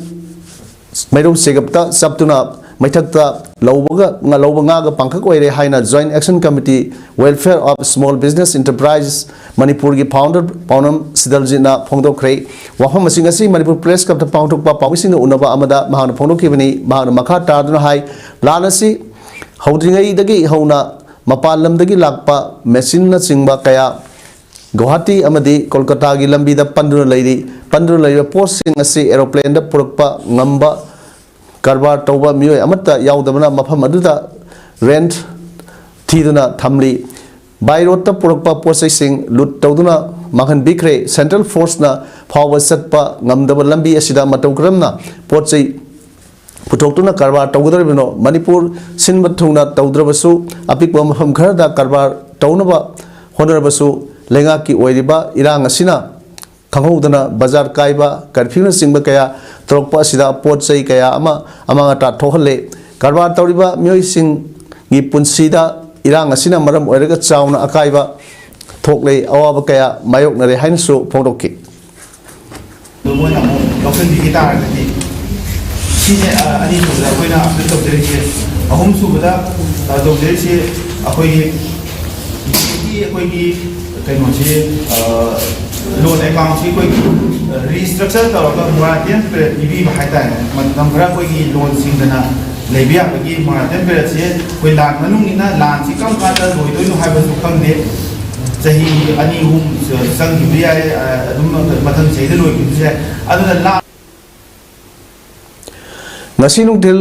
ꯃꯩꯔꯧ ꯆꯦꯒꯞꯇ ꯆꯞꯇꯨꯅ ꯃꯩꯊꯛꯇ ꯂꯧꯕꯒ ꯂꯧꯕ ꯉꯥꯒ ꯄꯥꯡꯈꯛ ꯑꯣꯏꯔꯦ ꯍꯥꯏꯅ Joint Action Committee, Welfare of Small Business Enterprise ꯃꯅꯤꯄꯨꯔꯒꯤ founder ꯄꯥꯎꯅꯝ ꯁꯤꯗꯜꯖꯤꯠꯅ ꯐꯣꯡꯗꯣꯛꯈ꯭ꯔꯦ꯫ ꯋꯥꯐꯝꯁꯤꯡ ꯑꯁꯤ ꯃꯅꯤꯄꯨꯔ Press Clubꯇ ꯄꯥꯡꯊꯣꯛꯄ ꯄꯥꯎꯃꯤꯁꯤꯡꯒ ꯎꯅꯕ ꯑꯃꯗ ꯃꯍꯥꯛꯅ ꯐꯣꯡꯗꯣꯛꯈꯤꯕꯅꯤ꯫ ꯃꯍꯥꯛꯅ ꯃꯈꯥ ꯇꯥꯗꯨꯅ ꯍꯥꯏ, ꯂꯥꯟ ꯑꯁꯤ ꯍꯧꯗ꯭ꯔꯤꯉꯩꯗꯒꯤ ꯍꯧꯅ ꯃꯄꯥꯟ ꯂꯝꯗꯒꯤ ꯂꯥꯛꯄ ꯃꯦꯆꯤꯟꯅꯆꯤꯡꯕ ꯀꯌꯥ ꯒꯨꯋꯥꯍꯥꯇꯤ ꯑꯃꯗꯤ ꯀꯣꯜꯀꯇꯥꯒꯤ ꯂꯝꯕꯤꯗ ꯄꯟꯗꯨꯅ ꯂꯩꯔꯤ꯫ ꯄꯟꯗꯨꯅ ꯂꯩꯔꯤꯕ ꯄꯣꯠꯁꯤꯡ ꯑꯁꯤ aeroplaneꯗ ꯄꯨꯔꯛꯄ ꯉꯝꯕ ꯀꯔꯕꯥꯔ ꯇꯧꯕ ꯃꯤꯑꯣꯏ ꯑꯃꯠꯇ ꯌꯥꯎꯗꯕꯅ ꯃꯐꯝ ꯑꯗꯨꯗ rent ꯊꯤꯗꯨꯅ ꯊꯝꯂꯤ꯫ By roadꯇ ꯄꯨꯔꯛꯄ ꯄꯣꯠ ꯆꯩꯁꯤꯡ loot ꯇꯧꯗꯨꯅ ꯃꯥꯡꯍꯟꯕꯤꯈ꯭ꯔꯦ꯫ Central Forceꯅ ꯐꯥꯎꯕ ꯆꯠꯄ ꯉꯝꯗꯕ ꯂꯝꯕꯤ ꯑꯁꯤꯗ ꯃꯇꯧ ꯀꯔꯝꯅ ꯄꯣꯠ ꯆꯩ ꯄꯨꯊꯣꯛꯇꯨꯅ ꯀꯔꯕꯥꯔ ꯇꯧꯒꯗꯧꯔꯤꯕꯅꯣ? ꯃꯅꯤꯄꯨꯔ ꯁꯤꯟꯕ ꯊꯨꯡꯅ ꯇꯧꯗ꯭ꯔꯕꯁꯨ ꯑꯄꯤꯛꯄ ꯃꯐꯝ ꯈꯔꯗ ꯀꯔꯕꯥꯔ ꯇꯧꯅꯕ ꯍꯣꯠꯅꯔꯕꯁꯨ ꯂꯩꯉꯥꯛꯀꯤ ꯑꯣꯏꯔꯤꯕ ꯏꯔꯥꯡ ꯑꯁꯤꯅ ꯈꯪꯍꯧꯗꯅ ꯕꯖꯥꯔ ꯀꯥꯏꯕ, curfewꯅꯆꯤꯡꯕ ꯀꯌꯥ ꯇꯧꯔꯛꯄ ꯑꯁꯤꯗ ꯄꯣꯠ ꯆꯩ ꯀꯌꯥ ꯑꯃ ꯑꯃꯥꯡ ꯑꯇꯥ ꯊꯣꯛꯍꯜꯂꯦ꯫ ꯀꯔꯕꯥꯔ ꯇꯧꯔꯤꯕ ꯃꯤꯑꯣꯏꯁꯤꯡꯒꯤ ꯄꯨꯟꯁꯤꯗ ꯏꯔꯥꯡ ꯑꯁꯤꯅ ꯃꯔꯝ ꯑꯣꯏꯔꯒ ꯆꯥꯎꯅ ꯑꯀꯥꯏꯕ ꯊꯣꯛꯂꯦ, ꯑꯋꯥꯕ ꯀꯌꯥ ꯃꯥꯌꯣꯛꯅꯔꯦ ꯍꯥꯏꯅꯁꯨ ꯐꯣꯡꯗꯣꯛꯈꯤ꯫ ꯑꯗꯨ ꯃꯣꯏꯅ ꯑꯃꯨꯛ ꯂꯧꯁꯤꯟꯕꯤꯈꯤ ꯇꯥꯔꯒꯗꯤ ꯁꯤꯅꯦ꯫ ꯑ, ꯑꯅꯤꯁꯨꯕꯗ ꯑꯩꯈꯣꯏꯅ ꯑꯄꯤꯜ ꯇꯧꯖꯔꯤꯁꯦ꯫ ꯑꯍꯨꯝꯁꯨꯕꯗ, ꯑ, ꯇꯧꯖꯔꯤꯁꯦ ꯑꯩꯈꯣꯏꯒꯤ ꯍꯧꯖꯤꯛꯀꯤ ꯑꯩꯈꯣꯏꯒꯤ ꯀꯩꯅꯣꯁꯤ, ꯑ, loan accountꯁꯤ ꯑꯩꯈꯣꯏꯒꯤ, ꯑ, restructure ꯇꯧꯔꯒ moratorium period ꯄꯤꯕꯤꯕ ꯍꯥꯏꯇꯥꯔꯦ꯫ ꯃꯇꯝ ꯈꯔ ꯑꯩꯈꯣꯏꯒꯤ loanꯁꯤꯡꯗꯅ ꯂꯩꯕ ꯌꯥꯕꯒꯤ moratorium periodꯁꯦ ꯑꯩꯈꯣꯏ ꯂꯥꯟ ꯃꯅꯨꯡꯅꯤꯅ ꯂꯥꯟꯁꯤ ꯀꯔꯝ ꯀꯥꯟꯗ ꯂꯣꯏꯗꯣꯏꯅꯣ ꯍꯥꯏꯕꯁꯨ ꯈꯪꯗꯦ꯫ ꯆꯍꯤ ꯑꯅꯤ ꯑꯍꯨꯝ ꯆꯪꯈꯤꯕ ꯌꯥꯏ, ꯑ, ꯑꯗꯨꯝ ꯃꯊꯪ ꯆꯍꯤꯗ ꯂꯣꯏꯈꯤꯕꯁꯨ ꯌꯥꯏ꯫ ꯑꯗꯨꯅ ꯂꯥꯟ ꯉꯁꯤ ꯅꯨꯡꯊꯤꯜ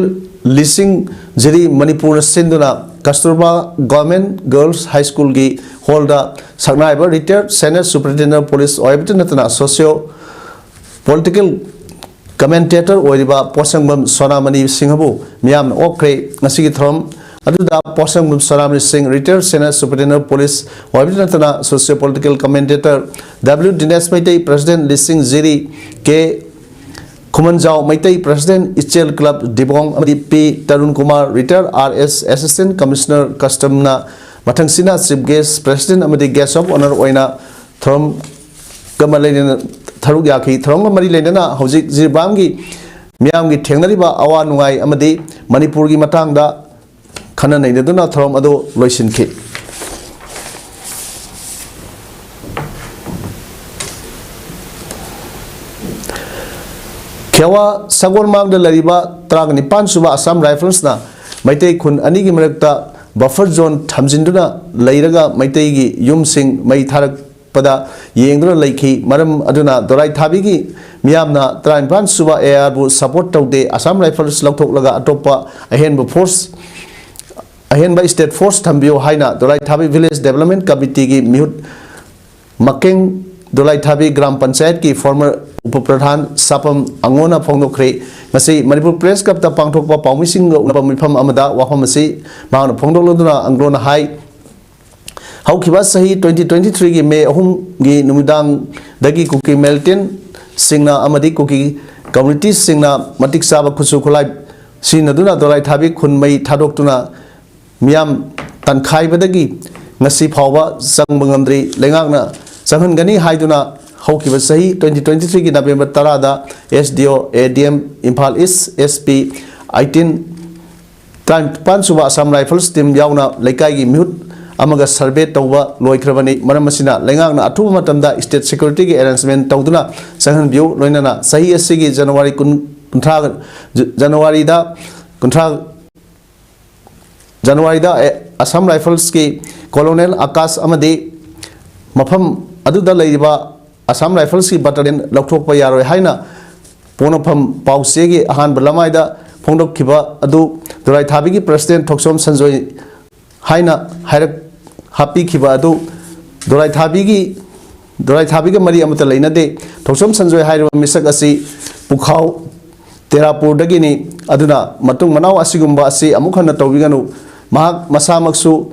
ꯂꯤꯁꯤꯡ ꯖꯤꯔꯤ ꯃꯅꯤꯄꯨꯔꯅ ꯁꯤꯟꯗꯨꯅ ꯀꯁꯇꯨꯔꯕꯥ Government Girls High Schoolꯒꯤ hallꯗ ꯁꯛꯅꯥꯏꯕ retired Senior Superintendent of Police ꯑꯣꯏꯕꯇ ꯅꯠꯇꯅ socio political commentator ꯑꯣꯏꯔꯤꯕ ꯄꯣꯠꯁꯪꯕꯝ ꯁꯣꯅꯥꯃꯅꯤ ꯁꯤꯡꯍꯕꯨ ꯃꯤꯌꯥꯝꯅ ꯑꯣꯛꯈ꯭ꯔꯦ꯫ ꯉꯁꯤꯒꯤ ꯊꯧꯔꯝ ꯑꯗꯨꯗ ꯄꯣꯠꯁꯪꯕꯝ ꯁꯣꯅꯥꯃꯅꯤ ꯁꯤꯡ, retired Senior Superintendent of Police ꯑꯣꯏꯕꯇ ꯅꯠꯇꯅ socio political commentator W ꯗꯤꯅꯦꯁ ꯃꯩꯇꯩ, President ꯂꯤꯁꯤꯡ ꯖꯤꯔꯤ, K ꯈꯨꯃꯟꯖꯥꯎ ꯃꯩꯇꯩ, President ꯏꯆꯦꯜ Club ꯗꯤꯕꯣꯡ, ꯑꯃꯗꯤ P Tarun Kumar, retired R S Assistant Commissioner Customꯅ ꯃꯊꯪꯁꯤꯅ Chief Guest, President ꯑꯃꯗꯤ Guest of Honour ꯑꯣꯏꯅ ꯊꯧꯔꯝꯒ ꯃ-, ꯂꯩꯅꯅ ꯁꯔꯨꯛ ꯌꯥꯈꯤ꯫ ꯊꯧꯔꯝꯒ ꯃꯔꯤ ꯂꯩꯅꯅ ꯍꯧꯖꯤꯛ ꯖꯤꯔꯤꯕꯥꯝꯒꯤ ꯃꯤꯌꯥꯝꯒꯤ ꯊꯦꯡꯅꯔꯤꯕ ꯑꯋꯥ ꯅꯨꯡꯉꯥꯏ ꯑꯃꯗꯤ ꯃꯅꯤꯄꯨꯔꯒꯤ ꯃꯇꯥꯡꯗ ꯈꯟꯅ ꯅꯩꯅꯗꯨꯅ ꯊꯧꯔꯝ ꯑꯗꯨ ꯂꯣꯏꯁꯤꯟꯈꯤ꯫ ꯈꯦꯋꯥ ꯁꯒꯣꯜꯃꯥꯡꯗ ꯂꯩꯔꯤꯕ ꯇꯔꯥꯅꯤꯄꯥꯟ ꯁꯨꯕ ꯑꯁꯥꯝ ꯔꯥꯏꯐꯜꯁꯅ ꯃꯩꯇꯩ ꯈꯨꯟ ꯑꯅꯤꯒꯤ ꯃꯔꯛꯇ buffer zone ꯊꯝꯖꯤꯟꯗꯨꯅ ꯂꯩꯔꯒ ꯃꯩꯇꯩꯒꯤ ꯌꯨꯝꯁꯤꯡ ꯃꯩ ꯊꯥꯔꯛꯄꯗ ꯌꯦꯡꯗꯨꯅ ꯂꯩꯈꯤ꯫ ꯃꯔꯝ ꯑꯗꯨꯅ ꯗꯣꯂꯥꯏ ꯊꯥꯕꯤꯒꯤ ꯃꯤꯌꯥꯝꯅ ꯇꯔꯥꯅꯤꯄꯥꯟ ꯁꯨꯕ AR ꯕꯨ support ꯇꯧꯗꯦ, ꯑꯁꯥꯝ ꯔꯥꯏꯐꯜꯁ ꯂꯧꯊꯣꯛꯂꯒ ꯑꯇꯣꯞꯄ ꯑꯍꯦꯟꯕ force, ꯑꯍꯦꯟꯕ state force ꯊꯝꯕꯤꯌꯨ ꯍꯥꯏꯅ ꯗꯣꯂꯥꯏ ꯊꯥꯕꯤ Village Development Committee ꯒꯤ ꯃꯤꯍꯨꯠ ꯃꯀꯦꯡ ꯗꯣꯂꯥꯏ ꯊꯥꯕꯤ ꯒ꯭ꯔꯥꯝ ꯄꯟꯆꯥꯌꯠꯀꯤ former ꯎꯄ ꯄ꯭ꯔꯙꯥꯟ ꯁꯥꯄꯝ ꯑꯉꯣꯅ ꯐꯣꯡꯗꯣꯛꯈ꯭ꯔꯦ꯫ ꯉꯁꯤ ꯃꯅꯤꯄꯨꯔ Press Club ꯇ ꯄꯥꯡꯊꯣꯛꯄ ꯄꯥꯎꯃꯤꯁꯤꯡꯒ ꯎꯅꯕ ꯃꯤꯐꯝ ꯑꯃꯗ ꯋꯥꯐꯝ ꯑꯁꯤ ꯃꯍꯥꯛꯅ ꯐꯣꯡꯗꯣꯛꯂꯗꯨꯅ ꯑꯪꯒ꯭ꯔꯣꯅ ꯍꯥꯏ, ꯍꯧꯈꯤꯕ ꯆꯍꯤ twenty twenty three ꯒꯤ May ꯑꯍꯨꯝꯒꯤ ꯅꯨꯃꯤꯗꯥꯡꯗꯒꯤ ꯀꯨꯀꯤ militant ꯁꯤꯡꯅ ꯑꯃꯗꯤ ꯀꯨꯀꯤ community ꯁꯤꯡꯅ ꯃꯇꯤꯛ ꯆꯥꯕ ꯈꯨꯠꯁꯨ ꯈꯨꯠꯂꯥꯏ ꯁꯤꯖꯤꯟꯅꯗꯨꯅ ꯗꯣꯂꯥꯏ ꯊꯥꯕꯤ ꯈꯨꯟ ꯃꯩ ꯊꯥꯗꯣꯛꯇꯨꯅ ꯃꯤꯌꯥꯝ ꯇꯟꯈꯥꯏꯕꯗꯒꯤ ꯉꯁꯤ ꯐꯥꯎꯕ ꯆꯪꯕ ꯉꯝꯗ꯭ꯔꯤ꯫ ꯂꯩꯉꯥꯛꯅ ꯆꯪꯍꯟꯒꯅꯤ ꯍꯥꯏꯗꯨꯅ ꯍꯧꯈꯤꯕ ꯆꯍꯤ twenty twenty three ꯒꯤ November ꯇꯔꯥꯗ SDO, ADM, Imphal East SP, eighteen, ꯇꯔꯥꯅꯤꯄꯥꯟ ꯁꯨꯕ Assam Rifles team ꯌꯥꯎꯅ ꯂꯩꯀꯥꯏꯒꯤ ꯃꯤꯍꯨꯠ ꯑꯃꯒ survey ꯇꯧꯕ ꯂꯣꯏꯈ꯭ꯔꯕꯅꯤ꯫ ꯃꯔꯝ ꯑꯁꯤꯅ ꯂꯩꯉꯥꯛꯅ ꯑꯊꯨꯕ ꯃꯇꯝꯗ state security ꯒꯤ arrangement ꯇꯧꯗꯨꯅ ꯆꯪꯍꯟꯕꯤꯌꯨ꯫ ꯂꯣꯏꯅꯅ ꯆꯍꯤ ꯑꯁꯤꯒꯤ January ꯀꯨꯟ, ꯀꯨꯟꯊ꯭ꯔꯥ, January ꯗ ꯀꯨꯟꯊ꯭ꯔꯥ, January ꯗ, ꯑꯦ, Assam Rifles ꯀꯤ Colonel ꯑꯀꯥꯁ ꯑꯃꯗꯤ ꯃꯐꯝ ꯑꯗꯨꯗ ꯂꯩꯔꯤꯕ Assam Rifles ꯀꯤ battalion ꯂꯧꯊꯣꯛꯄ ꯌꯥꯔꯣꯏ ꯍꯥꯏꯅ ꯄꯣꯛꯅꯐꯝ ꯄꯥꯎꯆꯦꯒꯤ ꯑꯍꯥꯟꯕ ꯂꯃꯥꯏꯗ ꯐꯣꯡꯗꯣꯛꯈꯤꯕ ꯑꯗꯨ ꯗꯣꯂꯥꯏ ꯊꯥꯕꯤꯒꯤ President ꯊꯣꯛꯆꯣꯝ ꯁꯟꯖꯣꯏ ꯍꯥꯏꯅ ꯍꯥꯏꯔꯛ, ꯍꯥꯞꯄꯤꯈꯤꯕ ꯑꯗꯨ ꯗꯣꯂꯥꯏ ꯊꯥꯕꯤꯒꯤ, ꯗꯣꯂꯥꯏ ꯊꯥꯕꯤꯒ ꯃꯔꯤ ꯑꯃꯠꯇ ꯂꯩꯅꯗꯦ꯫ ꯊꯣꯛꯆꯣꯝ ꯁꯟꯖꯣꯏ ꯍꯥꯏꯔꯤꯕ ꯃꯤꯁꯛ ꯑꯁꯤ ꯄꯨꯈꯥꯎ, ꯇꯦꯔꯥꯄꯨꯔꯗꯒꯤꯅꯤ꯫ ꯑꯗꯨꯅ ꯃꯇꯨꯡ ꯃꯅꯥꯎ ꯑꯁꯤꯒꯨꯝꯕ ꯑꯁꯤ ꯑꯃꯨꯛ ꯍꯟꯅ ꯇꯧꯕꯤꯒꯅꯨ꯫ ꯃꯍꯥꯛ ꯃꯁꯥꯃꯛꯁꯨ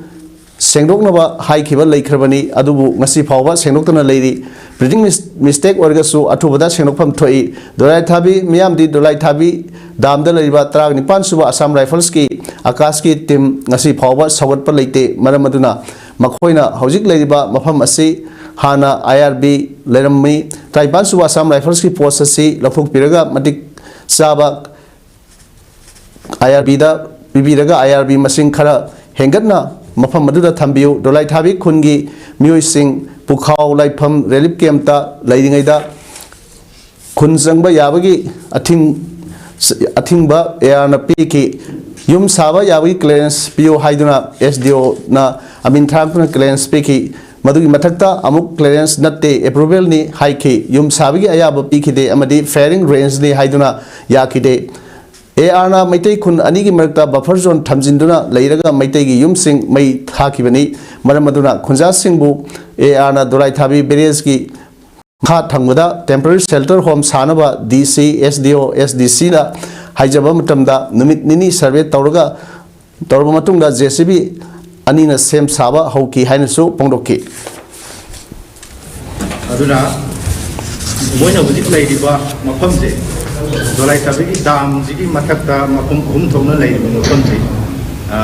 ꯁꯦꯡꯗꯣꯛꯅꯕ ꯍꯥꯏꯈꯤꯕ ꯂꯩꯈ꯭ꯔꯕꯅꯤ, ꯑꯗꯨꯕꯨ ꯉꯁꯤ ꯐꯥꯎꯕ ꯁꯦꯡꯗꯣꯛꯇꯅ ꯂꯩꯔꯤ꯫ Printing mis-, mistake ꯑꯣꯏꯔꯒꯁꯨ ꯑꯊꯨꯕꯗ ꯁꯦꯡꯗꯣꯛꯐꯝ ꯊꯣꯛꯏ꯫ ꯗꯣꯂꯥꯏ ꯊꯥꯕꯤ ꯃꯤꯌꯥꯝꯗꯤ ꯗꯣꯂꯥꯏ ꯊꯥꯕꯤ dam ꯗ ꯂꯩꯔꯤꯕ ꯇꯔꯥꯅꯤꯄꯥꯟ ꯁꯨꯕ Assam Rifles ꯀꯤ ꯑꯀꯥꯁ ꯀꯤ team ꯉꯁꯤ ꯐꯥꯎꯕ ꯁꯧꯒꯠꯄ ꯂꯩꯇꯦ꯫ ꯃꯔꯝ ꯑꯗꯨꯅ ꯃꯈꯣꯏꯅ ꯍꯧꯖꯤꯛ ꯂꯩꯔꯤꯕ ꯃꯐꯝ ꯑꯁꯤ ꯍꯥꯟꯅ IRB ꯂꯩꯔꯝꯃꯤ꯫ ꯇꯔꯥꯅꯤꯄꯥꯟ ꯁꯨꯕ Assam Rifles ꯀꯤ post ꯑꯁꯤ ꯂꯧꯊꯣꯛꯄꯤꯔꯒ ꯃꯇꯤꯛ ꯆꯥꯕ ꯑꯥꯏ ꯑꯥꯔ ꯕꯤꯗ ꯄꯤꯕꯤꯔꯒ ꯑꯥꯏ ꯑꯥꯔ ꯕꯤ ꯃꯁꯤꯡ ꯈꯔ ꯍꯦꯟꯒꯠꯅ ꯃꯐꯝ ꯑꯗꯨꯗ ꯊꯝꯕꯤꯌꯨ꯫ ꯗꯣꯂꯥꯏꯊꯥꯕꯤ ꯈꯨꯟꯒꯤ ꯃꯤꯑꯣꯏꯁꯤꯡ ꯄꯨꯈꯥꯎ ꯂꯥꯏꯐꯝ ꯔꯤꯂꯤꯐ ꯀꯦꯝꯞꯇ ꯂꯩꯔꯤꯉꯩꯗ ꯈꯨꯟ ꯆꯪꯕ ꯌꯥꯕꯒꯤ ꯑꯊꯤꯡ-, ꯑꯊꯤꯡꯕ ꯑꯦ ꯑꯥꯔꯅ ꯄꯤꯈꯤ꯫ ꯌꯨꯝ ꯁꯥꯕ ꯌꯥꯕꯒꯤ ꯀ꯭ꯂꯤꯌꯔꯦꯟꯁ ꯄꯤꯌꯨ ꯍꯥꯏꯗꯨꯅ ꯑꯦꯁ ꯗꯤ ꯑꯣꯅ ꯑꯃꯤꯟ ꯊꯥꯔꯛꯇꯨꯅ ꯀ꯭ꯂꯤꯌꯔꯦꯟꯁ ꯄꯤꯈꯤ꯫ ꯃꯗꯨꯒꯤ ꯃꯊꯛꯇ ꯑꯃꯨꯛ ꯀ꯭ꯂꯤꯌꯔꯦꯟꯁ ꯅꯠꯇꯦ, ꯑꯦꯄ꯭ꯔꯨꯚꯦꯜꯅꯤ ꯍꯥꯏꯈꯤ꯫ ꯌꯨꯝ ꯁꯥꯕꯒꯤ ꯑꯌꯥꯕ ꯄꯤꯈꯤꯗꯦ ꯑꯃꯗꯤ ꯐꯥꯌꯔꯤꯡ ꯔꯦꯟꯖꯅꯤ ꯍꯥꯏꯗꯨꯅ ꯌꯥꯈꯤꯗꯦ꯫ ꯑꯦ ꯑꯥꯔꯅ ꯃꯩꯇꯩ ꯈꯨꯟ ꯑꯅꯤꯒꯤ ꯃꯔꯛꯇ ꯕꯐꯔ ꯖꯣꯟ ꯊꯝꯖꯤꯟꯗꯨꯅ ꯂꯩꯔꯒ ꯃꯩꯇꯩꯒꯤ ꯌꯨꯝꯁꯤꯡ ꯃꯩ ꯊꯥꯈꯤꯕꯅꯤ꯫ ꯃꯔꯝ ꯑꯗꯨꯅ ꯈꯨꯟꯖꯥꯁꯤꯡꯕꯨ ꯑꯦ ꯑꯥꯔꯅ ꯗꯣꯂꯥꯏꯊꯥꯕꯤ ꯚꯤꯂꯦꯖꯀꯤ ꯃꯈꯥ ꯊꯪꯕꯗ ꯇꯦꯝꯄꯔꯦꯔꯤ ꯁꯦꯜꯇꯔ ꯍꯣꯝ ꯁꯥꯅꯕ ꯗꯤ ꯁꯤ, ꯑꯦꯁ ꯗꯤ ꯑꯣ, ꯑꯦꯁ ꯗꯤ ꯁꯤꯅ ꯍꯥꯏꯖꯕ ꯃꯇꯝꯗ ꯅꯨꯃꯤꯠ ꯅꯤꯅꯤ ꯁꯔꯚꯦ ꯇꯧꯔꯒ, ꯇꯧꯔꯕ ꯃꯇꯨꯡꯗ ꯖꯦ ꯁꯤ ꯕꯤ ꯑꯅꯤꯅ ꯁꯦꯝ ꯁꯥꯕ ꯍꯧꯈꯤ ꯍꯥꯏꯅꯁꯨ ꯐꯣꯡꯗꯣꯛꯈꯤ꯫ ꯑꯗꯨꯅ ꯃꯣꯏꯅ ꯍꯧꯖꯤꯛ ꯂꯩꯔꯤꯕ ꯃꯐꯝꯁꯦ, ꯗꯣꯂꯥꯏꯊꯥꯕꯤꯒꯤ ꯗꯥꯝꯁꯤꯒꯤ ꯃꯊꯛꯇ ꯃꯐꯝ ꯑꯍꯨꯝ ꯊꯣꯛꯅ ꯂꯩꯔꯤꯕ ꯃꯐꯝꯁꯦ, ꯑ,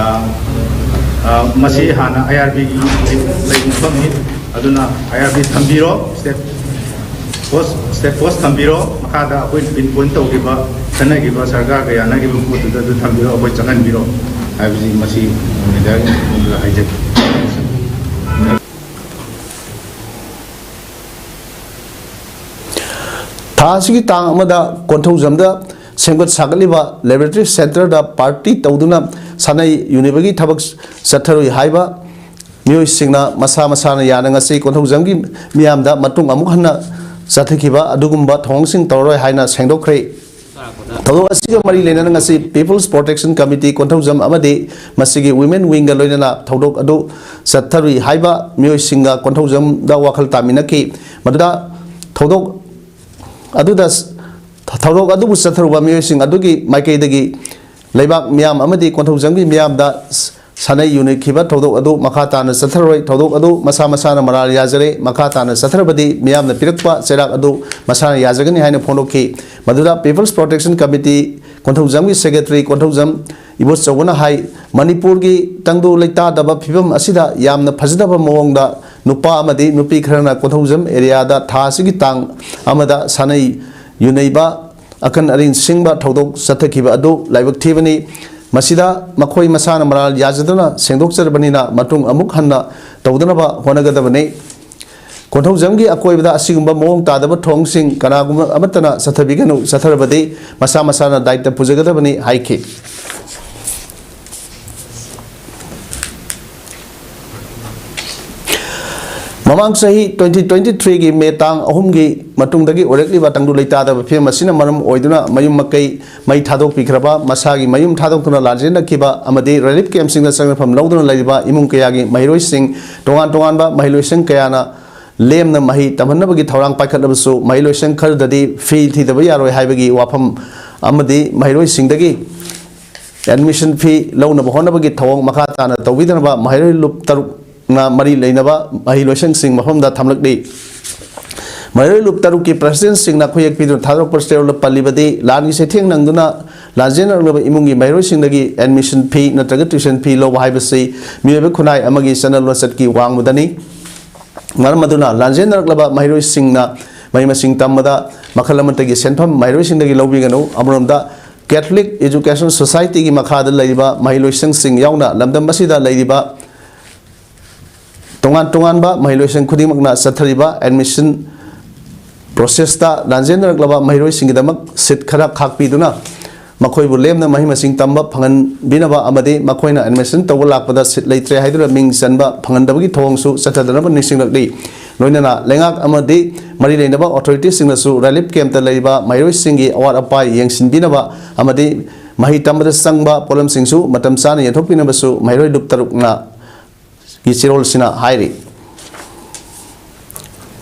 ꯑ, ꯃꯁꯤ ꯍꯥꯟꯅ ꯑꯥꯏ ꯑꯥꯔ ꯕꯤꯒꯤ ꯂꯩꯕ ꯃꯐꯝꯅꯤ꯫ ꯑꯗꯨꯅ ꯑꯥꯏ ꯑꯥꯔ ꯕꯤ ꯊꯝꯕꯤꯔꯣ, ꯁ꯭ꯇꯦꯠ ꯄꯣꯁ, ꯁ꯭ꯇꯦꯠ ꯄꯣꯁ ꯊꯝꯕꯤꯔꯣ, ꯃꯈꯥꯗ ꯑꯩꯈꯣꯏ ꯄꯤꯟ ꯄꯣꯏꯟ ꯇꯧꯈꯤꯕ, ꯈꯟꯅꯈꯤꯕ, ꯁꯔꯀꯥꯔꯒ ꯌꯥꯅꯈꯤꯕ ꯄꯣꯠꯇꯨꯗ ꯑꯗꯨ ꯊꯝꯕꯤꯔꯣ, ꯑꯩꯈꯣꯏ ꯆꯪꯍꯟꯕꯤꯔꯣ ꯍꯥꯏꯕꯁꯤ ꯃꯁꯤ ꯃꯦꯗꯤꯌꯥꯒꯤ ꯃꯐꯝꯗ ꯍꯥꯏꯖꯒꯦ꯫ ꯊꯥ ꯑꯁꯤꯒꯤ ꯇꯥꯡ ꯑꯃꯗ ꯀꯣꯟꯊꯧꯖꯝꯗ ꯁꯦꯝꯒꯠ ꯁꯥꯒꯠꯂꯤꯕ ꯂꯦꯕꯣꯔꯦꯇꯔꯤ ꯁꯦꯟꯇꯔꯗ ꯄꯥꯔꯇꯤ ꯇꯧꯗꯨꯅ ꯁꯥꯟꯅꯩ ꯌꯨꯅꯕꯒꯤ ꯊꯕꯛ ꯆꯠꯊꯔꯨꯏ ꯍꯥꯏꯕ ꯃꯤꯑꯣꯏꯁꯤꯡꯅ ꯃꯁꯥ ꯃꯁꯥꯅ ꯌꯥꯅ ꯉꯁꯤ ꯀꯣꯟꯊꯧꯖꯝꯒꯤ ꯃꯤꯌꯥꯝꯗ ꯃꯇꯨꯡ ꯑꯃꯨꯛ ꯍꯟꯅ ꯆꯠꯊꯈꯤꯕ ꯑꯗꯨꯒꯨꯝꯕ ꯊꯧꯑꯣꯡꯁꯤꯡ ꯇꯧꯔꯔꯣꯏ ꯍꯥꯏꯅ ꯁꯦꯡꯗꯣꯛꯈ꯭ꯔꯦ꯫ ꯊꯧꯗꯣꯛ ꯑꯁꯤꯒ ꯃꯔꯤ ꯂꯩꯅꯅ ꯉꯁꯤ People's Protection Committee ꯀꯣꯟꯊꯧꯖꯝ ꯑꯃꯗꯤ ꯃꯁꯤꯒꯤ Women Wingꯒ ꯂꯣꯏꯅꯅ ꯊꯧꯗꯣꯛ ꯑꯗꯨ ꯆꯠꯊꯔꯨꯏ ꯍꯥꯏꯕ ꯃꯤꯑꯣꯏꯁꯤꯡꯒ ꯀꯣꯟꯊꯧꯖꯝꯗ ꯋꯥꯈꯜ ꯇꯥꯃꯤꯟꯅꯈꯤ꯫ ꯃꯗꯨꯗ ꯊꯧꯗꯣꯛ ꯑꯗꯨꯗ ꯊꯧꯗꯣꯛ ꯑꯗꯨꯕꯨ ꯆꯠꯊꯔꯨꯕ ꯃꯤꯑꯣꯏꯁꯤꯡ ꯑꯗꯨꯒꯤ ꯃꯥꯏꯀꯩꯗꯒꯤ ꯂꯩꯕꯥꯛ ꯃꯤꯌꯥꯝ ꯑꯃꯗꯤ ꯀꯣꯟꯊꯧꯖꯝꯒꯤ ꯃꯤꯌꯥꯝꯗ ꯁꯥꯟꯅꯩ ꯌꯨꯅꯈꯤꯕ ꯊꯧꯗꯣꯛ ꯑꯗꯨ ꯃꯈꯥ ꯇꯥꯅ ꯆꯠꯊꯔꯣꯏ꯫ ꯊꯧꯗꯣꯛ ꯑꯗꯨ ꯃꯁꯥ ꯃꯁꯥꯅ ꯃꯔꯥꯜ ꯌꯥꯖꯔꯦ꯫ ꯃꯈꯥ ꯇꯥꯅ ꯆꯠꯊꯔꯕꯗꯤ ꯃꯤꯌꯥꯝꯅ ꯄꯤꯔꯛꯄ ꯆꯩꯔꯥꯛ ꯑꯗꯨ ꯃꯁꯥꯅ ꯌꯥꯖꯒꯅꯤ ꯍꯥꯏꯅ ꯐꯣꯡꯗꯣꯛꯈꯤ꯫ ꯃꯗꯨꯗ People's Protection Committee ꯀꯣꯟꯊꯧꯖꯝꯒꯤ secretary Konthoujam ꯏꯕꯣꯆꯧꯕꯅ ꯍꯥꯏ, ꯃꯅꯤꯄꯨꯔꯒꯤ ꯇꯪꯗꯨ ꯂꯩꯇꯥꯗꯕ ꯐꯤꯕꯝ ꯑꯁꯤꯗ ꯌꯥꯝꯅ ꯐꯖꯗꯕ ꯃꯑꯣꯡꯗ ꯅꯨꯄꯥ ꯑꯃꯗꯤ ꯅꯨꯄꯤ ꯈꯔꯅ ꯀꯣꯟꯊꯧꯖꯝ ꯑꯦꯔꯤꯌꯥꯗ ꯊꯥ ꯑꯁꯤꯒꯤ ꯇꯥꯡ ꯑꯃꯗ ꯁꯥꯟꯅꯩ ꯌꯨꯅꯩꯕ ꯑꯀꯟ ꯑꯔꯤꯡ ꯁꯤꯡꯕ ꯊꯧꯗꯣꯛ ꯆꯠꯊꯈꯤꯕ ꯑꯗꯨ ꯂꯥꯏꯕꯛ ꯊꯤꯕꯅꯤ꯫ ꯃꯁꯤꯗ ꯃꯈꯣꯏ ꯃꯁꯥꯅ ꯃꯔꯥꯜ ꯌꯥꯖꯗꯨꯅ ꯁꯦꯡꯗꯣꯛꯆꯔꯕꯅꯤꯅ ꯃꯇꯨꯡ ꯑꯃꯨꯛ ꯍꯟꯅ ꯇꯧꯗꯅꯕ ꯍꯣꯠꯅꯒꯗꯕꯅꯤ꯫ ꯀꯣꯟꯊꯧꯖꯝꯒꯤ ꯑꯀꯣꯏꯕꯗ ꯑꯁꯤꯒꯨꯝꯕ ꯃꯑꯣꯡ ꯇꯥꯗꯕ ꯊꯣꯡꯁꯤꯡ ꯀꯅꯥꯒꯨꯝꯕ ꯑꯃꯠꯇꯅ ꯆꯠꯊꯕꯤꯒꯅꯨ, ꯆꯠꯊꯔꯕꯗꯤ ꯃꯁꯥ ꯃꯁꯥꯅ ꯗꯥꯏꯇ ꯄꯨꯖꯒꯗꯕꯅꯤ ꯍꯥꯏꯈꯤ꯫ ꯃꯃꯥꯡ ꯆꯍꯤ twenty twenty-threeꯒꯤ ꯃꯦ ꯇꯥꯡ ꯑꯍꯨꯝꯒꯤ ꯃꯇꯨꯡꯗꯒꯤ ꯑꯣꯏꯔꯛꯂꯤꯕ ꯇꯪꯗꯨ ꯂꯩꯇꯥꯗꯕ ꯐꯤꯕꯝ ꯑꯁꯤꯅ ꯃꯔꯝ ꯑꯣꯏꯗꯨꯅ ꯃꯌꯨꯝ ꯃꯀꯩ ꯃꯩ ꯊꯥꯗꯣꯛꯄꯤꯈ꯭ꯔꯕ, ꯃꯁꯥꯒꯤ ꯃꯌꯨꯝ ꯊꯥꯗꯣꯛꯇꯨꯅ ꯂꯥꯟꯖꯦꯟꯅꯈꯤꯕ ꯑꯃꯗꯤ ꯔꯤꯂꯤꯐ ꯀꯦꯝꯞꯁꯤꯡꯗ ꯆꯪꯅꯐꯝ ꯂꯧꯗꯨꯅ ꯂꯩꯔꯤꯕ ꯏꯃꯨꯡ ꯀꯌꯥꯒꯤ ꯃꯍꯩꯔꯣꯏꯁꯤꯡ, ꯇꯣꯉꯥꯟ ꯇꯣꯉꯥꯟꯕ ꯃꯍꯩꯂꯣꯏꯁꯪ ꯀꯌꯥꯅ ꯂꯦꯝꯅ ꯃꯍꯩ ꯇꯝꯍꯟꯅꯕꯒꯤ ꯊꯧꯔꯥꯡ ꯄꯥꯏꯈꯠꯂꯕꯁꯨ, ꯃꯍꯩꯂꯣꯏꯁꯪ ꯈꯔꯗꯗꯤ ꯐꯤ ꯊꯤꯗꯕ ꯌꯥꯔꯣꯏ ꯍꯥꯏꯕꯒꯤ ꯋꯥꯐꯝ ꯑꯃꯗꯤ ꯃꯍꯩꯔꯣꯏꯁꯤꯡꯗꯒꯤ ꯑꯦꯗꯃꯤꯁꯟ ꯐꯤ ꯂꯧꯅꯕ ꯍꯣꯠꯅꯕꯒꯤ ꯊꯧꯑꯣꯡ ꯃꯈꯥ ꯇꯥꯅ ꯇꯧꯕꯤꯗꯅꯕ ꯃꯍꯩꯔꯣꯏ ꯂꯨꯞ ꯇꯔꯨꯛꯅ ꯃꯔꯤ ꯂꯩꯅꯕ ꯃꯍꯩꯂꯣꯏꯁꯪꯁꯤꯡ ꯃꯐꯝꯗ ꯊꯝꯂꯛꯂꯤ꯫ ꯃꯍꯩꯔꯣꯏ ꯂꯨꯞ ꯇꯔꯨꯛꯀꯤ ꯄ꯭ꯔꯁꯤꯗꯦꯟꯁꯤꯡꯅ ꯈꯨꯌꯦꯛ ꯄꯤꯗꯨꯅ ꯊꯥꯗꯣꯔꯛꯄ ꯆꯦꯔꯣꯜꯗ ꯄꯜꯂꯤꯕꯗꯤ, ꯂꯥꯟꯒꯤ ꯆꯩꯊꯦꯡ ꯅꯪꯗꯨꯅ ꯂꯥꯟꯖꯦꯟꯅꯔꯛꯂꯕ ꯏꯃꯨꯡꯒꯤ ꯃꯍꯩꯔꯣꯏꯁꯤꯡꯗꯒꯤ ꯑꯦꯗꯃꯤꯁꯟ ꯐꯤ ꯅꯠꯇ꯭ꯔꯒ ꯇ꯭ꯌꯨꯁꯟ ꯐꯤ ꯂꯧꯕ ꯍꯥꯏꯕꯁꯤ ꯃꯤꯑꯣꯏꯕ ꯈꯨꯟꯅꯥꯏ ꯑꯃꯒꯤ ꯆꯠꯅ ꯂꯣꯟꯆꯠꯀꯤ ꯋꯥꯡꯃꯗꯅꯤ꯫ ꯃꯔꯝ ꯑꯗꯨꯅ ꯂꯥꯟꯖꯦꯟꯅꯔꯛꯂꯕ ꯃꯍꯩꯔꯣꯏꯁꯤꯡꯅ ꯃꯍꯩ ꯃꯁꯤꯡ ꯇꯝꯕꯗ ꯃꯈꯜ ꯑꯃꯠꯇꯒꯤ ꯁꯦꯟꯐꯝ ꯃꯍꯩꯔꯣꯏꯁꯤꯡꯗꯒꯤ ꯂꯧꯕꯤꯒꯅꯨ꯫ ꯑꯃꯔꯣꯝꯗ, ꯀꯦꯊꯣꯂꯤꯛ ꯏꯖꯨꯀꯦꯁꯟ ꯁꯣꯁꯥꯏꯇꯤꯒꯤ ꯃꯈꯥꯗ ꯂꯩꯔꯤꯕ ꯃꯍꯩꯂꯣꯏꯁꯪꯁꯤꯡ ꯌꯥꯎꯅ ꯂꯝꯗꯝ ꯑꯁꯤꯗ ꯂꯩꯔꯤꯕ ꯇꯣꯉꯥꯟ ꯇꯣꯉꯥꯟꯕ ꯃꯍꯩꯂꯣꯏꯁꯪ ꯈꯨꯗꯤꯡꯃꯛꯅ ꯆꯠꯊꯔꯤꯕ ꯑꯦꯗꯃꯤꯁꯟ ꯄ꯭ꯔꯣꯁꯦꯁꯇ ꯂꯥꯟꯖꯦꯟꯅꯔꯛꯂꯕ ꯃꯍꯩꯔꯣꯏꯁꯤꯡꯒꯤꯗꯃꯛ ꯁꯤꯠ ꯈꯔ ꯈꯥꯛꯄꯤꯗꯨꯅ ꯃꯈꯣꯏꯕꯨ ꯂꯦꯝꯅ ꯃꯍꯩ ꯃꯁꯤꯡ ꯇꯝꯕ ꯐꯪꯍꯟꯕꯤꯅꯕ ꯑꯃꯗꯤ ꯃꯈꯣꯏꯅ ꯑꯦꯗꯃꯤꯁꯟ ꯇꯧꯕ ꯂꯥꯛꯄꯗ ꯁꯤꯠ ꯂꯩꯇ꯭ꯔꯦ ꯍꯥꯏꯗꯨꯅ ꯃꯤꯡ ꯆꯟꯕ ꯐꯪꯍꯟꯗꯕꯒꯤ ꯊꯧꯑꯣꯡꯁꯨ ꯆꯠꯊꯗꯅꯕ ꯅꯤꯡꯁꯤꯡꯂꯛꯂꯤ꯫ ꯂꯣꯏꯅꯅ ꯂꯩꯉꯥꯛ ꯑꯃꯗꯤ ꯃꯔꯤ ꯂꯩꯅꯕ ꯑꯣꯊꯣꯔꯤꯇꯤꯁꯤꯡꯅꯁꯨ ꯔꯤꯂꯤꯐ ꯀꯦꯝꯞꯇ ꯂꯩꯔꯤꯕ ꯃꯍꯩꯔꯣꯏꯁꯤꯡꯒꯤ ꯑꯋꯥꯠ ꯑꯄꯥ ꯌꯦꯡꯁꯤꯟꯕꯤꯅꯕ ꯑꯃꯗꯤ ꯃꯍꯩ ꯇꯝꯕꯗ ꯆꯪꯕ ꯄꯣꯠꯂꯝꯁꯤꯡꯁꯨ ꯃꯇꯝ ꯆꯥꯅ ꯌꯦꯟꯊꯣꯛꯄꯤꯅꯕꯁꯨ ꯃꯍꯩꯔꯣꯏ ꯂꯨꯞ ꯇꯔꯨꯛꯅ ꯒꯤ ꯆꯦꯔꯣꯜꯁꯤꯅ ꯍꯥꯏꯔꯤ꯫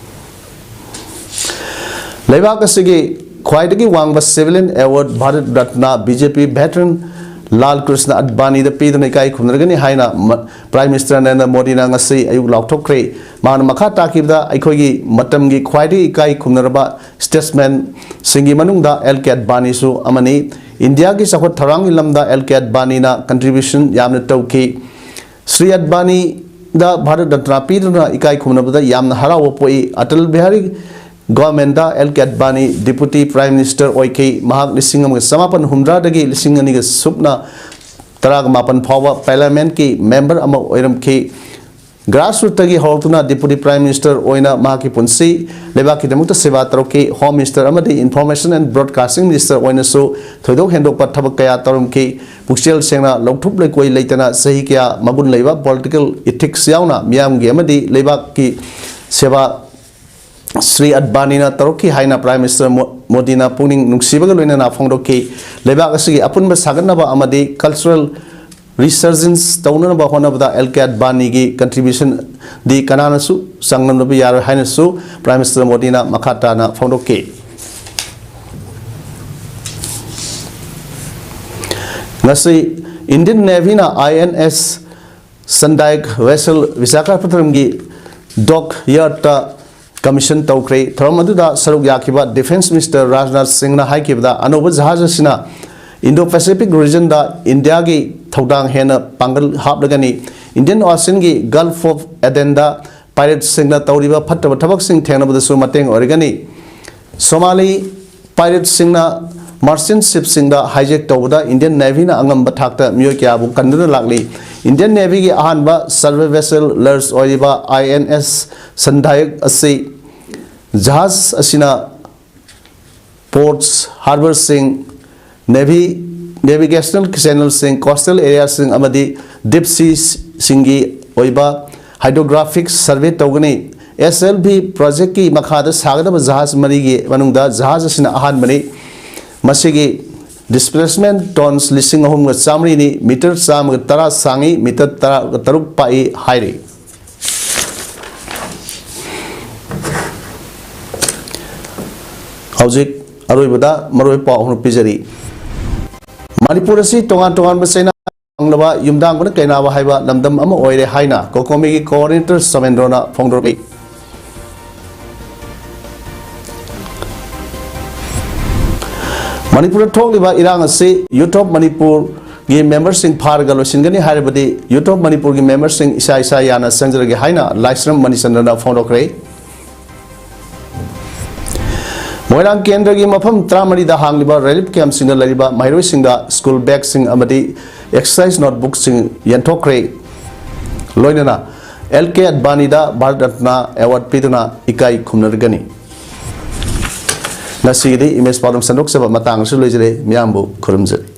ꯂꯩꯕꯥꯛ ꯑꯁꯤꯒꯤ ꯈ꯭ꯋꯥꯏꯗꯒꯤ ꯋꯥꯡꯕ civilian award Bharat Ratna B J P veteran ꯂꯥꯜ ꯀ꯭ꯔꯤꯁꯅ ꯑꯗꯕꯥꯅꯤꯗ ꯄꯤꯗꯨꯅ ꯏꯀꯥꯏ ꯈꯨꯝꯅꯔꯒꯅꯤ ꯍꯥꯏꯅ ꯃ-, Prime Minister ꯅꯔꯦꯟꯗ꯭ꯔ ꯃꯣꯗꯤꯅ ꯉꯁꯤ ꯑꯌꯨꯛ ꯂꯥꯎꯊꯣꯛꯈ꯭ꯔꯦ꯫ ꯃꯍꯥꯛꯅ ꯃꯈꯥ ꯇꯥꯈꯤꯕꯗ, ꯑꯩꯈꯣꯏꯒꯤ ꯃꯇꯝꯒꯤ ꯈ꯭ꯋꯥꯏꯗꯒꯤ ꯏꯀꯥꯏ ꯈꯨꯝꯅꯔꯕ statesman ꯁꯤꯡꯒꯤ ꯃꯅꯨꯡꯗ L K Advani ꯁꯨ ꯑꯃꯅꯤ꯫ ꯏꯟꯗꯤꯌꯥꯒꯤ ꯆꯥꯎꯈꯠ ꯊꯧꯔꯥꯡꯒꯤ ꯂꯝꯗ L K Advani ꯅ contribution ꯌꯥꯝꯅ ꯇꯧꯈꯤ꯫ ꯁ꯭ꯔꯤ ꯑꯗꯕꯥꯅꯤꯗ ꯚꯥꯔꯠ ꯔꯠꯅ ꯄꯤꯗꯨꯅ ꯏꯀꯥꯏ ꯈꯨꯝꯅꯕꯗ ꯌꯥꯝꯅ ꯍꯔꯥꯎꯕ ꯄꯣꯛꯏ꯫ ꯑꯇꯜ ꯕꯤꯍꯥꯔꯤ ꯒꯣꯚꯔꯟꯃꯦꯟꯗ ꯑꯦꯜ ꯀꯦ ꯑꯗꯕꯥꯅꯤ ꯗꯤꯄꯨꯇꯤ ꯄ꯭ꯔꯥꯏꯝ ꯃꯤꯅꯤꯁꯇꯔ ꯑꯣꯏꯈꯤ꯫ ꯃꯍꯥꯛ ꯂꯤꯁꯤꯡ ꯑꯃꯒ ꯆꯃꯥꯄꯟ ꯍꯨꯝꯗ꯭ꯔꯥꯗꯒꯤ ꯂꯤꯁꯤꯡ ꯑꯅꯤꯒ ꯁꯨꯞꯅ ꯇꯔꯥꯃꯥꯄꯟ ꯐꯥꯎꯕ ꯄꯥꯔꯂꯤꯌꯥꯃꯦꯟꯠꯀꯤ ꯃꯦꯝꯕꯔ ꯑꯃ ꯑꯣꯏꯔꯝꯈꯤ꯫ ꯒ꯭ꯔꯥꯁꯔꯨꯠꯇꯒꯤ ꯍꯧꯔꯛꯇꯨꯅ ꯗꯤꯄꯨꯇꯤ ꯄ꯭ꯔꯥꯏꯝ ꯃꯤꯅꯤꯁꯇꯔ ꯑꯣꯏꯅ ꯃꯍꯥꯛꯀꯤ ꯄꯨꯟꯁꯤ ꯂꯩꯕꯥꯛꯀꯤꯗꯃꯛꯇ ꯁꯦꯕꯥ ꯇꯧꯔꯛꯈꯤ꯫ ꯍꯣꯝ ꯃꯤꯅꯤꯁꯇꯔ ꯑꯃꯗꯤ ꯏꯟꯐꯣꯔꯃꯦꯁꯟ ꯑꯦꯟ ꯕ꯭ꯔꯣꯗꯀꯥꯁꯇꯤꯡ ꯃꯤꯅꯤꯁꯇꯔ ꯑꯣꯏꯅꯁꯨ ꯊꯣꯏꯗꯣꯛ ꯍꯦꯟꯗꯣꯛꯄ ꯊꯕꯛ ꯀꯌꯥ ꯇꯧꯔꯝꯈꯤ꯫ ꯄꯨꯛꯆꯦꯜ ꯁꯦꯡꯅ, ꯂꯧꯊꯣꯛ ꯂꯩꯀꯣꯏ ꯂꯩꯇꯅ ꯆꯍꯤ ꯀꯌꯥ ꯃꯒꯨꯟ ꯂꯩꯕ ꯄꯣꯂꯤꯇꯤꯀꯦꯜ ꯏꯊꯤꯛꯁ ꯌꯥꯎꯅ ꯃꯤꯌꯥꯝꯒꯤ ꯑꯃꯗꯤ ꯂꯩꯕꯥꯛꯀꯤ ꯁꯦꯕꯥ ꯁ꯭ꯔꯤ ꯑꯗꯕꯥꯅꯤꯅ ꯇꯧꯔꯛꯈꯤ ꯍꯥꯏꯅ ꯄ꯭ꯔꯥꯏꯝ ꯃꯤꯅꯤꯁꯇꯔ ꯃꯣ-, ꯃꯣꯗꯤꯅ ꯄꯨꯛꯅꯤꯡ ꯅꯨꯡꯁꯤꯕꯒ ꯂꯣꯏꯅꯅ ꯐꯣꯡꯗꯣꯛꯈꯤ꯫ ꯂꯩꯕꯥꯛ ꯑꯁꯤꯒꯤ ꯑꯄꯨꯟꯕ ꯁꯥꯒꯠꯅꯕ ꯑꯃꯗꯤ ꯀꯜꯆꯔꯦꯜ ꯔꯤꯁꯔꯖꯦꯟꯁ ꯇꯧꯅꯅꯕ ꯍꯣꯠꯅꯕꯗ ꯑꯦꯜ ꯀꯦ ꯑꯗꯕꯥꯅꯤꯒꯤ ꯀꯟꯇ꯭ꯔꯤꯕ꯭ꯌꯨꯁꯟꯗꯤ ꯀꯅꯥꯅꯁꯨ ꯆꯥꯡꯗꯝꯅꯕ ꯌꯥꯔꯣꯏ ꯍꯥꯏꯅꯁꯨ ꯄ꯭ꯔꯥꯏꯝ ꯃꯤꯅꯤꯁꯇꯔ ꯃꯣꯗꯤꯅ ꯃꯈꯥ ꯇꯥꯅ ꯐꯣꯡꯗꯣꯛꯈꯤ꯫ ꯉꯁꯤ ꯏꯟꯗꯤꯌꯟ ꯅꯦꯚꯤꯅ I N S Sandhayak vessel ꯕꯤꯁꯥꯈꯥꯄꯠꯅꯝꯒꯤ ꯗꯣꯛ ꯌꯥꯔꯗꯇ ꯀꯃꯤꯁꯟ ꯇꯧꯈ꯭ꯔꯦ꯫ ꯊꯧꯔꯝ ꯑꯗꯨꯗ ꯁꯔꯨꯛ ꯌꯥꯈꯤꯕ ꯗꯤꯐꯦꯟꯁ ꯃꯤꯅꯤꯁꯇꯔ ꯔꯥꯖꯅꯥꯊ ꯁꯤꯡꯅ ꯍꯥꯏꯈꯤꯕꯗ, ꯑꯅꯧꯕ ꯖꯍꯥꯖ ꯑꯁꯤꯅ ꯏꯟꯗꯣ ꯄꯦꯁꯤꯐꯤꯛ ꯔꯤꯖꯟꯗ ꯏꯟꯗꯤꯌꯥꯒꯤ ꯊꯧꯗꯥꯡ ꯍꯦꯟꯅ ꯄꯥꯡꯒꯜ ꯍꯥꯞꯂꯒꯅꯤ꯫ ꯏꯟꯗꯤꯌꯟ ꯑꯣꯁꯤꯟꯒꯤ ꯒꯜꯐ ꯑꯣꯐ ꯑꯦꯗꯦꯟꯗ ꯄꯥꯏꯔꯦꯠꯁꯤꯡꯅ ꯇꯧꯔꯤꯕ ꯐꯠꯇꯕ ꯊꯕꯛꯁꯤꯡ ꯊꯦꯡꯅꯕꯗꯁꯨ ꯃꯇꯦꯡ ꯑꯣꯏꯔꯒꯅꯤ꯫ ꯁꯣꯃꯥꯂꯤ ꯄꯥꯏꯔꯦꯠꯁꯤꯡꯅ ꯃꯥꯔꯆꯦꯟꯠ ꯁꯤꯞꯁꯤꯡꯗ ꯍꯥꯏꯖꯦꯛ ꯇꯧꯕꯗ ꯏꯟꯗꯤꯌꯟ ꯅꯦꯚꯤꯅ ꯑꯉꯝꯕ ꯊꯥꯛꯇ ꯃꯤꯑꯣꯏ ꯀꯌꯥꯕꯨ ꯀꯟꯗꯨꯅ ꯂꯥꯛꯂꯤ꯫ ꯏꯟꯗꯤꯌꯟ ꯅꯦꯚꯤꯒꯤ ꯑꯍꯥꯟꯕ ꯁꯔꯚꯦ ꯚꯦꯁꯦꯜ ꯂꯔꯁ ꯑꯣꯏꯔꯤꯕ ꯑꯥꯏ ꯑꯦꯟ ꯑꯦꯁ ꯁꯟꯗꯥꯌꯛ ꯑꯁꯤ ꯖꯍꯥꯖ ꯑꯁꯤꯅ ꯄꯣꯔꯠꯁ, ꯍꯥꯔꯕꯔꯁꯤꯡ, ꯅꯦꯚꯤ, ꯅꯦꯚꯤꯒꯦꯁꯅꯦꯜ ꯆꯦꯅꯦꯜꯁꯤꯡ, ꯀꯣꯁꯇꯦꯜ ꯑꯦꯔꯤꯌꯥꯁꯤꯡ ꯑꯃꯗꯤ ꯗꯤꯞ ꯁꯤꯁꯤꯡꯒꯤ ꯑꯣꯏꯕ ꯍꯥꯏꯗ꯭ꯔꯣꯒ꯭ꯔꯥꯐꯤꯛ ꯁꯔꯚꯦ ꯇꯧꯒꯅꯤ꯫ ꯑꯦꯁ ꯑꯦꯜ ꯚꯤ ꯄ꯭ꯔꯣꯖꯦꯛꯀꯤ ꯃꯈꯥꯗ ꯁꯥꯒꯗꯕ ꯖꯍꯥꯖ ꯃꯔꯤꯒꯤ ꯃꯅꯨꯡꯗ ꯖꯍꯥꯖ ꯑꯁꯤꯅ ꯑꯍꯥꯟꯕꯅꯤ꯫ ꯃꯁꯤꯒꯤ ꯗꯤꯁꯄ꯭ꯂꯦꯁꯃꯦꯟꯠ ꯇꯣꯟꯁ ꯂꯤꯁꯤꯡ ꯑꯍꯨꯝꯒ ꯆꯥꯃꯔꯤꯅꯤ, ꯃꯤꯇꯔ ꯆꯥꯝꯃꯒ ꯇꯔꯥ ꯁꯥꯡꯏ, ꯃꯤꯇꯔ ꯇꯔꯥꯒ ꯇꯔꯨꯛ ꯄꯥꯛꯏ ꯍꯥꯏꯔꯤ꯫ ꯍꯧꯖꯤꯛ ꯑꯔꯣꯏꯕꯗ ꯃꯔꯨꯑꯣꯏꯕ ꯄꯥꯎ ꯑꯍꯨꯝ ꯄꯤꯖꯔꯤ꯫ ꯃꯅꯤꯄꯨꯔ ꯑꯁꯤ ꯇꯣꯉꯥꯟ ꯇꯣꯉꯥꯟꯕ ꯆꯩꯅꯥ ꯐꯪꯂꯕ ꯌꯨꯝꯗꯥꯡꯕꯅ ꯀꯩꯅꯥꯕ ꯍꯥꯏꯕ ꯂꯝꯗꯝ ꯑꯃ ꯑꯣꯏꯔꯦ ꯍꯥꯏꯅ ꯀꯣꯀꯣꯃꯤꯒꯤ ꯀꯣꯑꯣꯔꯗꯤꯅꯦꯇꯔ ꯁꯣꯃꯦꯟꯗ꯭ꯔꯣꯅ ꯐꯣꯡꯗꯣꯔꯛꯏ꯫ ꯃꯅꯤꯄꯨꯔꯗ ꯊꯣꯛꯂꯤꯕ ꯏꯔꯥꯡ ꯑꯁꯤ ꯌꯨꯠ ꯑꯣꯐ ꯃꯅꯤꯄꯨꯔꯒꯤ ꯃꯦꯝꯕꯔꯁꯤꯡ ꯐꯥꯔꯒ ꯂꯣꯏꯁꯤꯟꯒꯅꯤ ꯍꯥꯏꯔꯕꯗꯤ ꯌꯨꯠ ꯑꯣꯐ ꯃꯅꯤꯄꯨꯔꯒꯤ ꯃꯦꯝꯕꯔꯁꯤꯡ ꯏꯁꯥ ꯏꯁꯥ ꯌꯥꯅ ꯆꯪꯖꯔꯒꯦ ꯍꯥꯏꯅ ꯂꯥꯏꯁ꯭ꯔꯝ ꯃꯅꯤꯆꯟꯗ꯭ꯔꯅ ꯐꯣꯡꯗꯣꯛꯈ꯭ꯔꯦ꯫ ꯃꯣꯏꯔꯥꯡ ꯀꯦꯟꯗ꯭ꯔꯒꯤ ꯃꯐꯝ ꯇꯔꯥꯃꯔꯤꯗ ꯍꯥꯡꯂꯤꯕ relief campꯁꯤꯡꯗ ꯂꯩꯔꯤꯕ ꯃꯍꯩꯔꯣꯏꯁꯤꯡꯗ school bagꯁꯤꯡ ꯑꯃꯗꯤ exercise notebookꯁꯤꯡ ꯌꯦꯟꯊꯣꯛꯈ꯭ꯔꯦ꯫ ꯂꯣꯏꯅꯅ ꯑꯦꯜ ꯀꯦ ꯑꯗꯕꯥꯅꯤꯗ ꯚꯥꯔꯠ ꯔꯠꯅ award ꯄꯤꯗꯨꯅ ꯏꯀꯥꯏ ꯈꯨꯝꯅꯔꯒꯅꯤ꯫ ꯉꯁꯤꯒꯤꯗꯤ ꯏꯃꯦꯖ ꯄꯥꯎꯗꯝ ꯁꯟꯗꯣꯛꯆꯕ ꯃꯇꯥꯡ ꯑꯁꯤꯗ ꯂꯣꯏꯖꯔꯦ꯫ ꯃꯤꯌꯥꯝꯕꯨ ꯈꯨꯔꯨꯝꯖꯔꯤ꯫